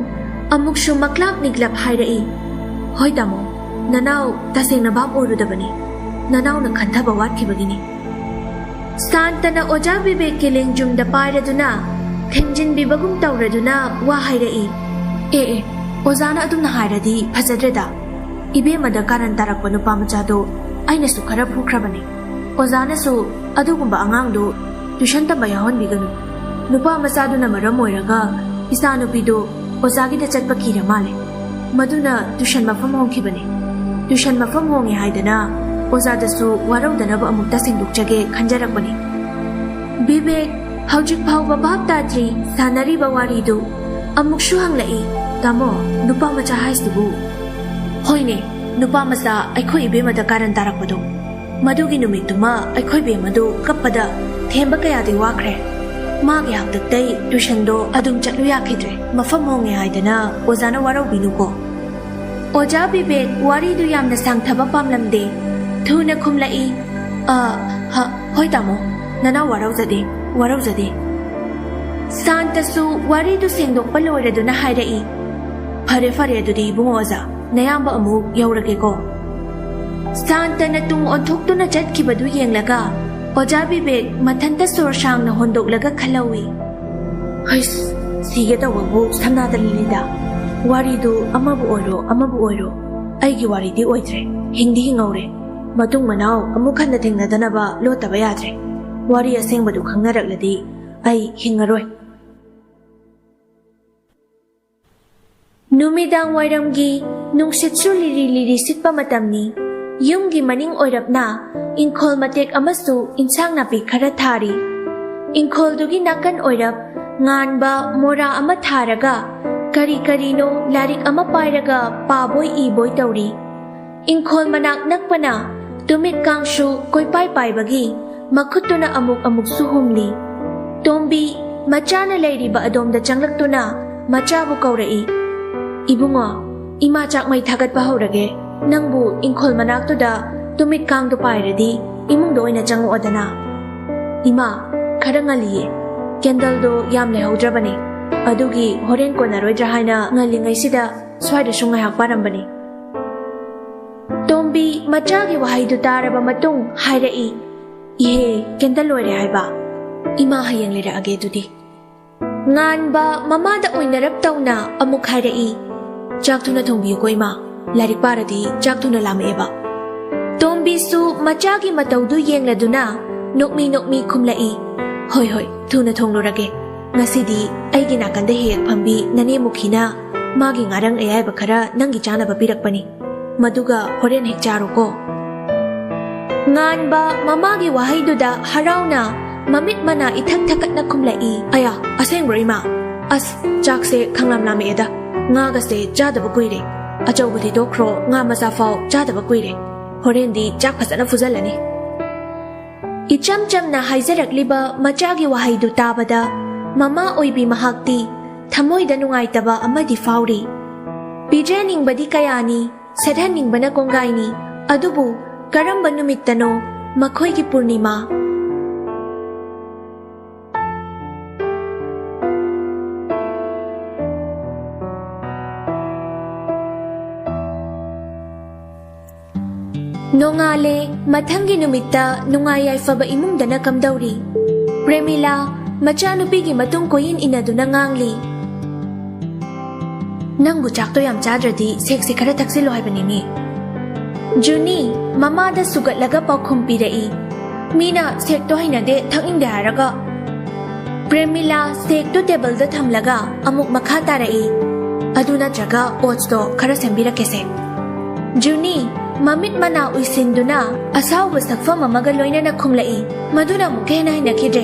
ꯑꯃꯨꯛꯁꯨ ꯃꯀ꯭ꯂꯥꯞ ꯅꯤꯛꯂꯞ ꯍꯥꯏꯔꯛꯏ, "ꯍꯣꯏ ꯇꯥꯃꯣ, ꯅꯅꯥꯎ ꯇꯁꯦꯡꯅ ꯚꯥꯞ ꯑꯣꯏꯔꯨꯗꯕꯅꯤ꯫ ꯅꯅꯥꯎꯅ ꯈꯟꯊꯕ ꯋꯥꯠꯈꯤꯕꯒꯤꯅꯤ꯫" ꯁꯥꯟꯇꯅ ꯑꯣꯖꯥ ꯕꯤꯕꯦꯛꯀꯤ ꯂꯦꯡꯖꯨꯝꯗ ꯄꯥꯏꯔꯗꯨꯅ ꯊꯦꯝꯖꯤꯟꯕꯤꯕꯒꯨꯝ ꯇꯧꯔꯗꯨꯅ ꯋꯥ ꯍꯥꯏꯔꯛꯏ, "ꯑꯦ ꯑꯦ, ꯑꯣꯖꯥꯅ ꯑꯗꯨꯝꯅ ꯍꯥꯏꯔꯗꯤ ꯐꯖꯗ꯭ꯔꯦꯗ꯫ ꯏꯕꯦꯝꯃꯗ ꯀꯥꯔꯟ ꯇꯥꯔꯛꯄ ꯅꯨꯄꯥ ꯃꯆꯥꯗꯣ ꯑꯩꯅꯁꯨ ꯈꯔ ꯐꯨꯈ꯭ꯔꯕꯅꯤ꯫ ꯑꯣꯖꯥꯅꯁꯨ ꯑꯗꯨꯒꯨꯝꯕ ꯑꯉꯥꯡꯗꯨ ꯇ꯭ꯌꯨꯁꯟ ꯇꯝꯕ ꯌꯥꯎꯍꯟꯕꯤꯒꯅꯨ꯫ ꯅꯨꯄꯥ ꯃꯆꯥꯗꯨꯅ ꯃꯔꯝ ꯑꯣꯏꯔꯒ ꯏꯆꯥꯅꯨꯄꯤꯗꯨ ꯑꯣꯖꯥꯒꯤꯗ ꯆꯠꯄ ꯀꯤꯔ ꯃꯥꯜꯂꯦ꯫ ꯃꯗꯨꯅ ꯇ꯭ꯌꯨꯁꯟ ꯃꯐꯝ ꯍꯣꯡꯈꯤꯕꯅꯤ꯫ ꯇ꯭ꯌꯨꯁꯟ ꯃꯐꯝ ꯍꯣꯡꯉꯦ ꯍꯥꯏꯗꯅ ꯑꯣꯖꯥꯗꯁꯨ ꯋꯥꯔꯧꯗꯅꯕ ꯑꯃꯨꯛꯇ ꯁꯦꯡꯗꯣꯛꯆꯒꯦ ꯈꯟꯖꯔꯛꯄꯅꯤ꯫" ꯕꯤꯕꯦꯛ ꯍꯧꯖꯤꯛ ꯐꯥꯎꯕ ꯚꯥꯞ ꯇꯥꯗ꯭ꯔꯤ ꯁꯥꯟꯅꯔꯤꯕ ꯋꯥꯔꯤꯗꯨ꯫ ꯑꯃꯨꯛꯁꯨ ꯍꯪꯂꯛꯏ, "ꯇꯥꯃꯣ, ꯅꯨꯄꯥ ꯃꯆꯥ ꯍꯥꯏꯁꯤꯕꯨ?" "ꯍꯣꯏꯅꯦ, ꯅꯨꯄꯥ ꯃꯆꯥ ꯑꯩꯈꯣꯏ ꯏꯕꯦꯝꯃꯗ ꯀꯥꯔꯟ ꯇꯥꯔꯛꯄꯗꯣ꯫ ꯃꯗꯨꯒꯤ ꯅꯨꯃꯤꯠꯇꯨꯃ ꯑꯩꯈꯣꯏ ꯕꯦꯝꯃꯗꯨ ꯀꯞꯄꯗ ꯊꯦꯝꯕ ꯀꯌꯥꯗꯤ ꯋꯥꯈ꯭ꯔꯦ꯫ ꯃꯥꯒꯤ ꯍꯥꯛꯇꯛꯇꯩ ꯇ꯭ꯌꯨꯁꯟꯗꯣ ꯑꯗꯨꯝ ꯆꯠꯂꯨ ꯌꯥꯈꯤꯗ꯭ꯔꯦ꯫ ꯃꯐꯝ ꯍꯣꯡꯉꯦ ꯍꯥꯏꯗꯅ ꯑꯣꯖꯥꯅ ꯋꯥꯔꯧꯕꯤꯅꯨꯀꯣ꯫" ꯑꯣꯖꯥ ꯕꯤꯕꯦꯛ ꯋꯥꯔꯤꯗꯨ ꯌꯥꯝꯅ ꯁꯥꯡꯊꯕ ꯄꯥꯝꯂꯝꯗꯦ꯫ ꯊꯨꯅ ꯈꯨꯝꯂꯛꯏ, "ꯑ, ꯍ, ꯍꯣꯏ ꯇꯥꯃꯣ, ꯅꯅꯥꯎ ꯋꯥꯔꯧꯖꯗꯦ, ꯋꯥꯔꯧꯖꯗꯦ꯫" ꯁꯥꯟꯇꯁꯨ ꯋꯥꯔꯤꯗꯨ ꯁꯦꯡꯗꯣꯛꯄ ꯂꯣꯏꯔꯗꯨꯅ ꯍꯥꯏꯔꯛꯏ, "ꯐꯔꯦ, ꯐꯔꯦ, ꯑꯗꯨꯗꯤ ꯏꯕꯨꯡꯉꯣ ꯑꯣꯖꯥ, ꯅꯌꯥꯝꯕ ꯑꯃꯨꯛ ꯌꯧꯔꯒꯦꯀꯣ꯫" ꯁꯥꯟꯇꯅ ꯇꯨꯡ ꯑꯣꯟꯊꯣꯛꯇꯨꯅ ꯆꯠꯈꯤꯕꯗꯨ ꯌꯦꯡꯂꯒ ꯑꯣꯖꯥ ꯕꯤꯕꯦꯛ ꯃꯊꯟꯇ ꯁꯣꯔ ꯁꯥꯡꯅ ꯍꯣꯟꯗꯣꯛꯂꯒ ꯈꯜꯍꯧꯏ꯫ "ꯍꯩꯁ, ꯁꯤꯒꯦ ꯇꯧꯕꯕꯨ ꯁꯅꯥꯗ ꯂꯤꯂꯤꯗ꯫ ꯋꯥꯔꯤꯗꯨ ꯑꯃꯕꯨ ꯑꯣꯏꯔꯣ, ꯑꯃꯕꯨ ꯑꯣꯏꯔꯣ, ꯑꯩꯒꯤ ꯋꯥꯔꯤꯗꯤ ꯑꯣꯏꯗ꯭ꯔꯦ꯫ ꯍꯤꯡꯗꯤ ꯍꯤꯡꯍꯧꯔꯦ꯫ ꯃꯇꯨꯡ ꯃꯅꯥꯎ ꯑꯃꯨꯛ ꯍꯟꯅ ꯊꯦꯡꯅꯗꯅꯕ ꯂꯣꯠꯇꯕ ꯌꯥꯗ꯭ꯔꯦ꯫ ꯋꯥꯔꯤ ꯑꯁꯦꯡꯕꯗꯨ ꯈꯪꯅꯔꯛꯂꯗꯤ ꯑꯩ ꯍꯤꯡꯉꯔꯣꯏ꯫" ꯅꯨꯃꯤꯗꯥꯡ ꯋꯥꯏꯔꯝꯒꯤ ꯅꯨꯡꯁꯤꯠꯁꯨ ꯂꯤꯔꯤ ꯂꯤꯔꯤ ꯁꯤꯠꯄ ꯃꯇꯝꯅꯤ꯫ ꯌꯨꯝꯒꯤ ꯃꯅꯤꯡ ꯑꯣꯏꯔꯞꯅ ꯏꯪꯈꯣꯜ ꯃꯇꯦꯛ ꯑꯃꯁꯨ ꯏꯟꯁꯥꯡ ꯅꯥꯄꯤ ꯈꯔ ꯊꯥꯔꯤ꯫ ꯏꯪꯈꯣꯜꯗꯨꯒꯤ ꯅꯥꯀꯟ ꯑꯣꯏꯔꯞ ꯉꯥꯟꯕ ꯃꯣꯔꯥ ꯑꯃ ꯊꯥꯔꯒ ꯀꯔꯤ ꯀꯔꯤꯅꯣ ꯂꯥꯏꯔꯤꯛ ꯑꯃ ꯄꯥꯏꯔꯒ ꯄꯥꯕꯣꯏ ꯏꯕꯣꯏ ꯇꯧꯔꯤ꯫ ꯏꯪꯈꯣꯜ ꯃꯅꯥꯛ ꯅꯛꯄꯅ ꯇꯨꯃꯤꯠ ꯀꯥꯡꯁꯨ ꯀꯣꯏꯄꯥꯏ ꯄꯥꯏꯕꯒꯤ ꯃꯈꯨꯠꯇꯨꯅ ꯑꯃꯨꯛ ꯑꯃꯨꯛꯁꯨ ꯍꯨꯝꯂꯤ꯫ ꯇꯣꯝꯕꯤ ꯃꯆꯥꯅ ꯂꯩꯔꯤꯕ ꯑꯗꯣꯝꯗ ꯆꯪꯂꯛꯇꯨꯅ ꯃꯆꯥꯕꯨ ꯀꯧꯔꯛꯏ꯫ "ꯏꯕꯨꯡꯉꯣ, ꯏꯃꯥ ꯆꯥꯛ ꯃꯩ ꯊꯥꯒꯠꯄ ꯍꯧꯔꯒꯦ꯫ ꯅꯪꯕꯨ ꯏꯪꯈꯣꯜ ꯃꯅꯥꯛꯇꯨꯗ ꯇꯨꯃꯤꯠ ꯀꯥꯡꯗꯨ ꯄꯥꯏꯔꯗꯤ ꯏꯃꯨꯡꯗ ꯑꯣꯏꯅ ꯆꯪꯉꯛꯑꯣꯗꯅ꯫" "ꯏꯃꯥ, ꯈꯔ ꯉꯜꯂꯤꯌꯦ꯫ ꯀꯦꯟꯗꯜꯗꯣ ꯌꯥꯝ ꯂꯩꯍꯧꯗ꯭ꯔꯕꯅꯦ꯫ ꯑꯗꯨꯒꯤ ꯍꯣꯔꯦꯟ ꯀꯣꯟꯅꯔꯣꯏꯗ꯭ꯔꯥ ꯍꯥꯏꯅ ꯉꯜꯂꯤꯉꯩꯁꯤꯗ ꯁ꯭ꯋꯥꯏꯗꯁꯨ ꯉꯥꯏꯍꯥꯛ ꯄꯥꯔꯝꯕꯅꯤ꯫" ꯇꯣꯝꯕꯤ ꯃꯆꯥꯒꯤ ꯋꯥꯍꯩꯗꯨ ꯇꯥꯔꯕ ꯃꯇꯨꯡ ꯍꯥꯏꯔꯛꯏ, "ꯏꯍꯦ, ꯀꯦꯟꯗꯜ ꯂꯣꯏꯔꯦ ꯍꯥꯏꯕ? ꯏꯃꯥ, ꯍꯌꯦꯡ ꯂꯩꯔꯛꯑꯒꯦ ꯑꯗꯨꯗꯤ꯫" ꯉꯥꯟꯕ ꯃꯃꯥꯗ ꯑꯣꯏꯅꯔꯞ ꯇꯧꯅ ꯑꯃꯨꯛ ꯍꯥꯏꯔꯛꯏ, "ꯆꯥꯛ ꯊꯨꯅ ꯊꯣꯡꯕꯤꯌꯨꯀꯣ ꯏꯃꯥ, ꯂꯥꯏꯔꯤꯛ ꯄꯥꯔꯗꯤ ꯆꯥꯛ ꯊꯨꯅ ꯂꯥꯝꯃꯛꯑꯦꯕ꯫" ꯇꯣꯝꯕꯤꯁꯨ ꯃꯆꯥꯒꯤ ꯃꯇꯧꯗꯨ ꯌꯦꯡꯂꯗꯨꯅ ꯅꯣꯛꯃꯤ ꯅꯣꯛꯃꯤ ꯈꯨꯝꯂꯛꯏ, "ꯍꯣꯏ ꯍꯣꯏ, ꯊꯨꯅ ꯊꯣꯡꯂꯨꯔꯒꯦ꯫ ꯉꯁꯤꯗꯤ ꯑꯩꯒꯤ ꯅꯥꯀꯟꯗ ꯍꯦꯛ ꯍꯦꯛ ꯐꯝꯕꯤ ꯅꯅꯦ ꯃꯨꯈꯤꯅ ꯃꯥꯒꯤ ꯉꯥꯔꯪ ꯑꯌꯥꯏꯕ ꯈꯔ ꯅꯪꯒꯤ ꯆꯥꯅꯕ ꯄꯤꯔꯛꯄꯅꯤ꯫ ꯃꯗꯨꯒ ꯍꯣꯔꯦꯟ ꯍꯦꯛ ꯆꯥꯔꯣꯀꯣ꯫" ꯉꯥꯟꯕ ꯃꯃꯥꯒꯤ ꯋꯥꯍꯩꯗꯨꯗ ꯍꯔꯥꯎꯅ ꯃꯃꯤꯠ ꯃꯅꯥ ꯏꯊꯛ ꯊꯛꯀꯠꯅ ꯈꯨꯝꯂꯛꯏ, "ꯑꯌꯥ, ꯑꯁꯦꯡꯕ꯭ꯔꯣ ꯏꯃꯥ? ꯑꯁ, ꯆꯥꯛꯁꯦ ꯈꯪꯂꯥꯝ ꯂꯥꯝꯃꯛꯑꯦꯗ꯫ ꯉꯥꯒꯁꯦ ꯆꯥꯗꯕ ꯀꯨꯏꯔꯦ꯫ ꯑꯆꯧꯕꯗꯤ ꯇꯣꯛꯈ꯭ꯔꯣ, ꯉꯥ ꯃꯆꯥ ꯐꯥꯎ ꯆꯥꯗꯕ ꯀꯨꯏꯔꯦ꯫ ꯍꯣꯔꯦꯟꯗꯤ ꯆꯥꯛ ꯐꯖꯅ ꯐꯨꯖꯜꯂꯅꯤ꯫" ꯏꯆꯝ ꯆꯝꯅ ꯍꯥꯏꯖꯔꯛꯂꯤꯕ ꯃꯆꯥꯒꯤ ꯋꯥꯍꯩꯗꯨ ꯇꯥꯕꯗ ꯃꯃꯥ ꯑꯣꯏꯕꯤ ꯃꯍꯥꯛꯇꯤ ꯊꯃꯣꯏꯗ ꯅꯨꯡꯉꯥꯏꯇꯕ ꯑꯃꯗꯤ ꯐꯥꯎꯔꯤ꯫ ꯄꯤꯖꯅꯤꯡꯕꯗꯤ ꯀꯌꯥꯅꯤ, ꯁꯦꯠꯍꯟꯅꯤꯡꯕꯅ ꯀꯣꯡꯒꯥꯏꯅꯤ, ꯑꯗꯨꯕꯨ ꯀꯔꯝꯕ ꯅꯨꯃꯤꯠꯇꯅꯣ ꯃꯈꯣꯏꯒꯤ ꯄꯨꯔꯅꯤꯃꯥ? ꯅꯣꯡꯉꯥꯜꯂꯦ꯫ ꯃꯊꯪꯒꯤ ꯅꯨꯃꯤꯠꯇ ꯅꯨꯡꯉꯥꯏ ꯌꯥꯏꯐꯕ ꯏꯃꯨꯡꯗꯅ ꯀꯝꯗꯧꯔꯤ? ꯄ꯭ꯔꯦꯃꯤꯂꯥ ꯃꯆꯥꯅꯨꯄꯤꯒꯤ ꯃꯇꯨꯡ ꯀꯣꯏꯏꯟ ꯏꯟꯅꯗꯨꯅ ꯉꯥꯡꯂꯤ꯫ ꯅꯪꯕꯨ ꯆꯥꯛꯇꯣ ꯌꯥꯝ ꯆꯥꯗ꯭ꯔꯗꯤ ꯁꯦꯛꯁꯦ ꯈꯔ ꯊꯛꯆꯤꯜꯂꯣ ꯍꯥꯏꯕꯅꯤꯅꯦ꯫ ꯖꯨꯅꯤ ꯃꯃꯥꯗ ꯁꯨꯒꯠꯂꯒ ꯄꯥꯎꯈꯨꯝ ꯄꯤꯔꯛꯏ꯫ ꯃꯤꯅ ꯁꯦꯛꯇꯣ ꯍꯩꯅꯗꯦ, ꯊꯛꯅꯤꯡꯗꯦ ꯍꯥꯏꯔꯒ꯫ ꯄ꯭ꯔꯦꯃꯤꯂꯥ ꯁꯦꯛꯇꯣ ꯇꯦꯕꯜꯗ ꯊꯝꯂꯒ ꯑꯃꯨꯛ ꯃꯈꯥ ꯇꯥꯔꯛꯏ꯫ ꯑꯗꯨ ꯅꯠꯇ꯭ꯔꯒ ꯑꯣꯠꯁꯇꯣ ꯈꯔ ꯁꯦꯝꯕꯤꯔꯛꯀꯦꯁꯦ꯫ ꯖꯨꯅꯤ ꯃꯃꯤꯠ ꯃꯅꯥ ꯎꯏꯁꯤꯟꯗꯨꯅ ꯑꯁꯥꯎꯕ ꯁꯛꯐꯝ ꯑꯃꯒ ꯂꯣꯏꯅꯅ ꯈꯨꯝꯂꯛꯏ꯫ ꯃꯗꯨꯅ ꯑꯃꯨꯛꯀ ꯍꯦꯟꯅ ꯍꯩꯅꯈꯤꯗ꯭ꯔꯦ꯫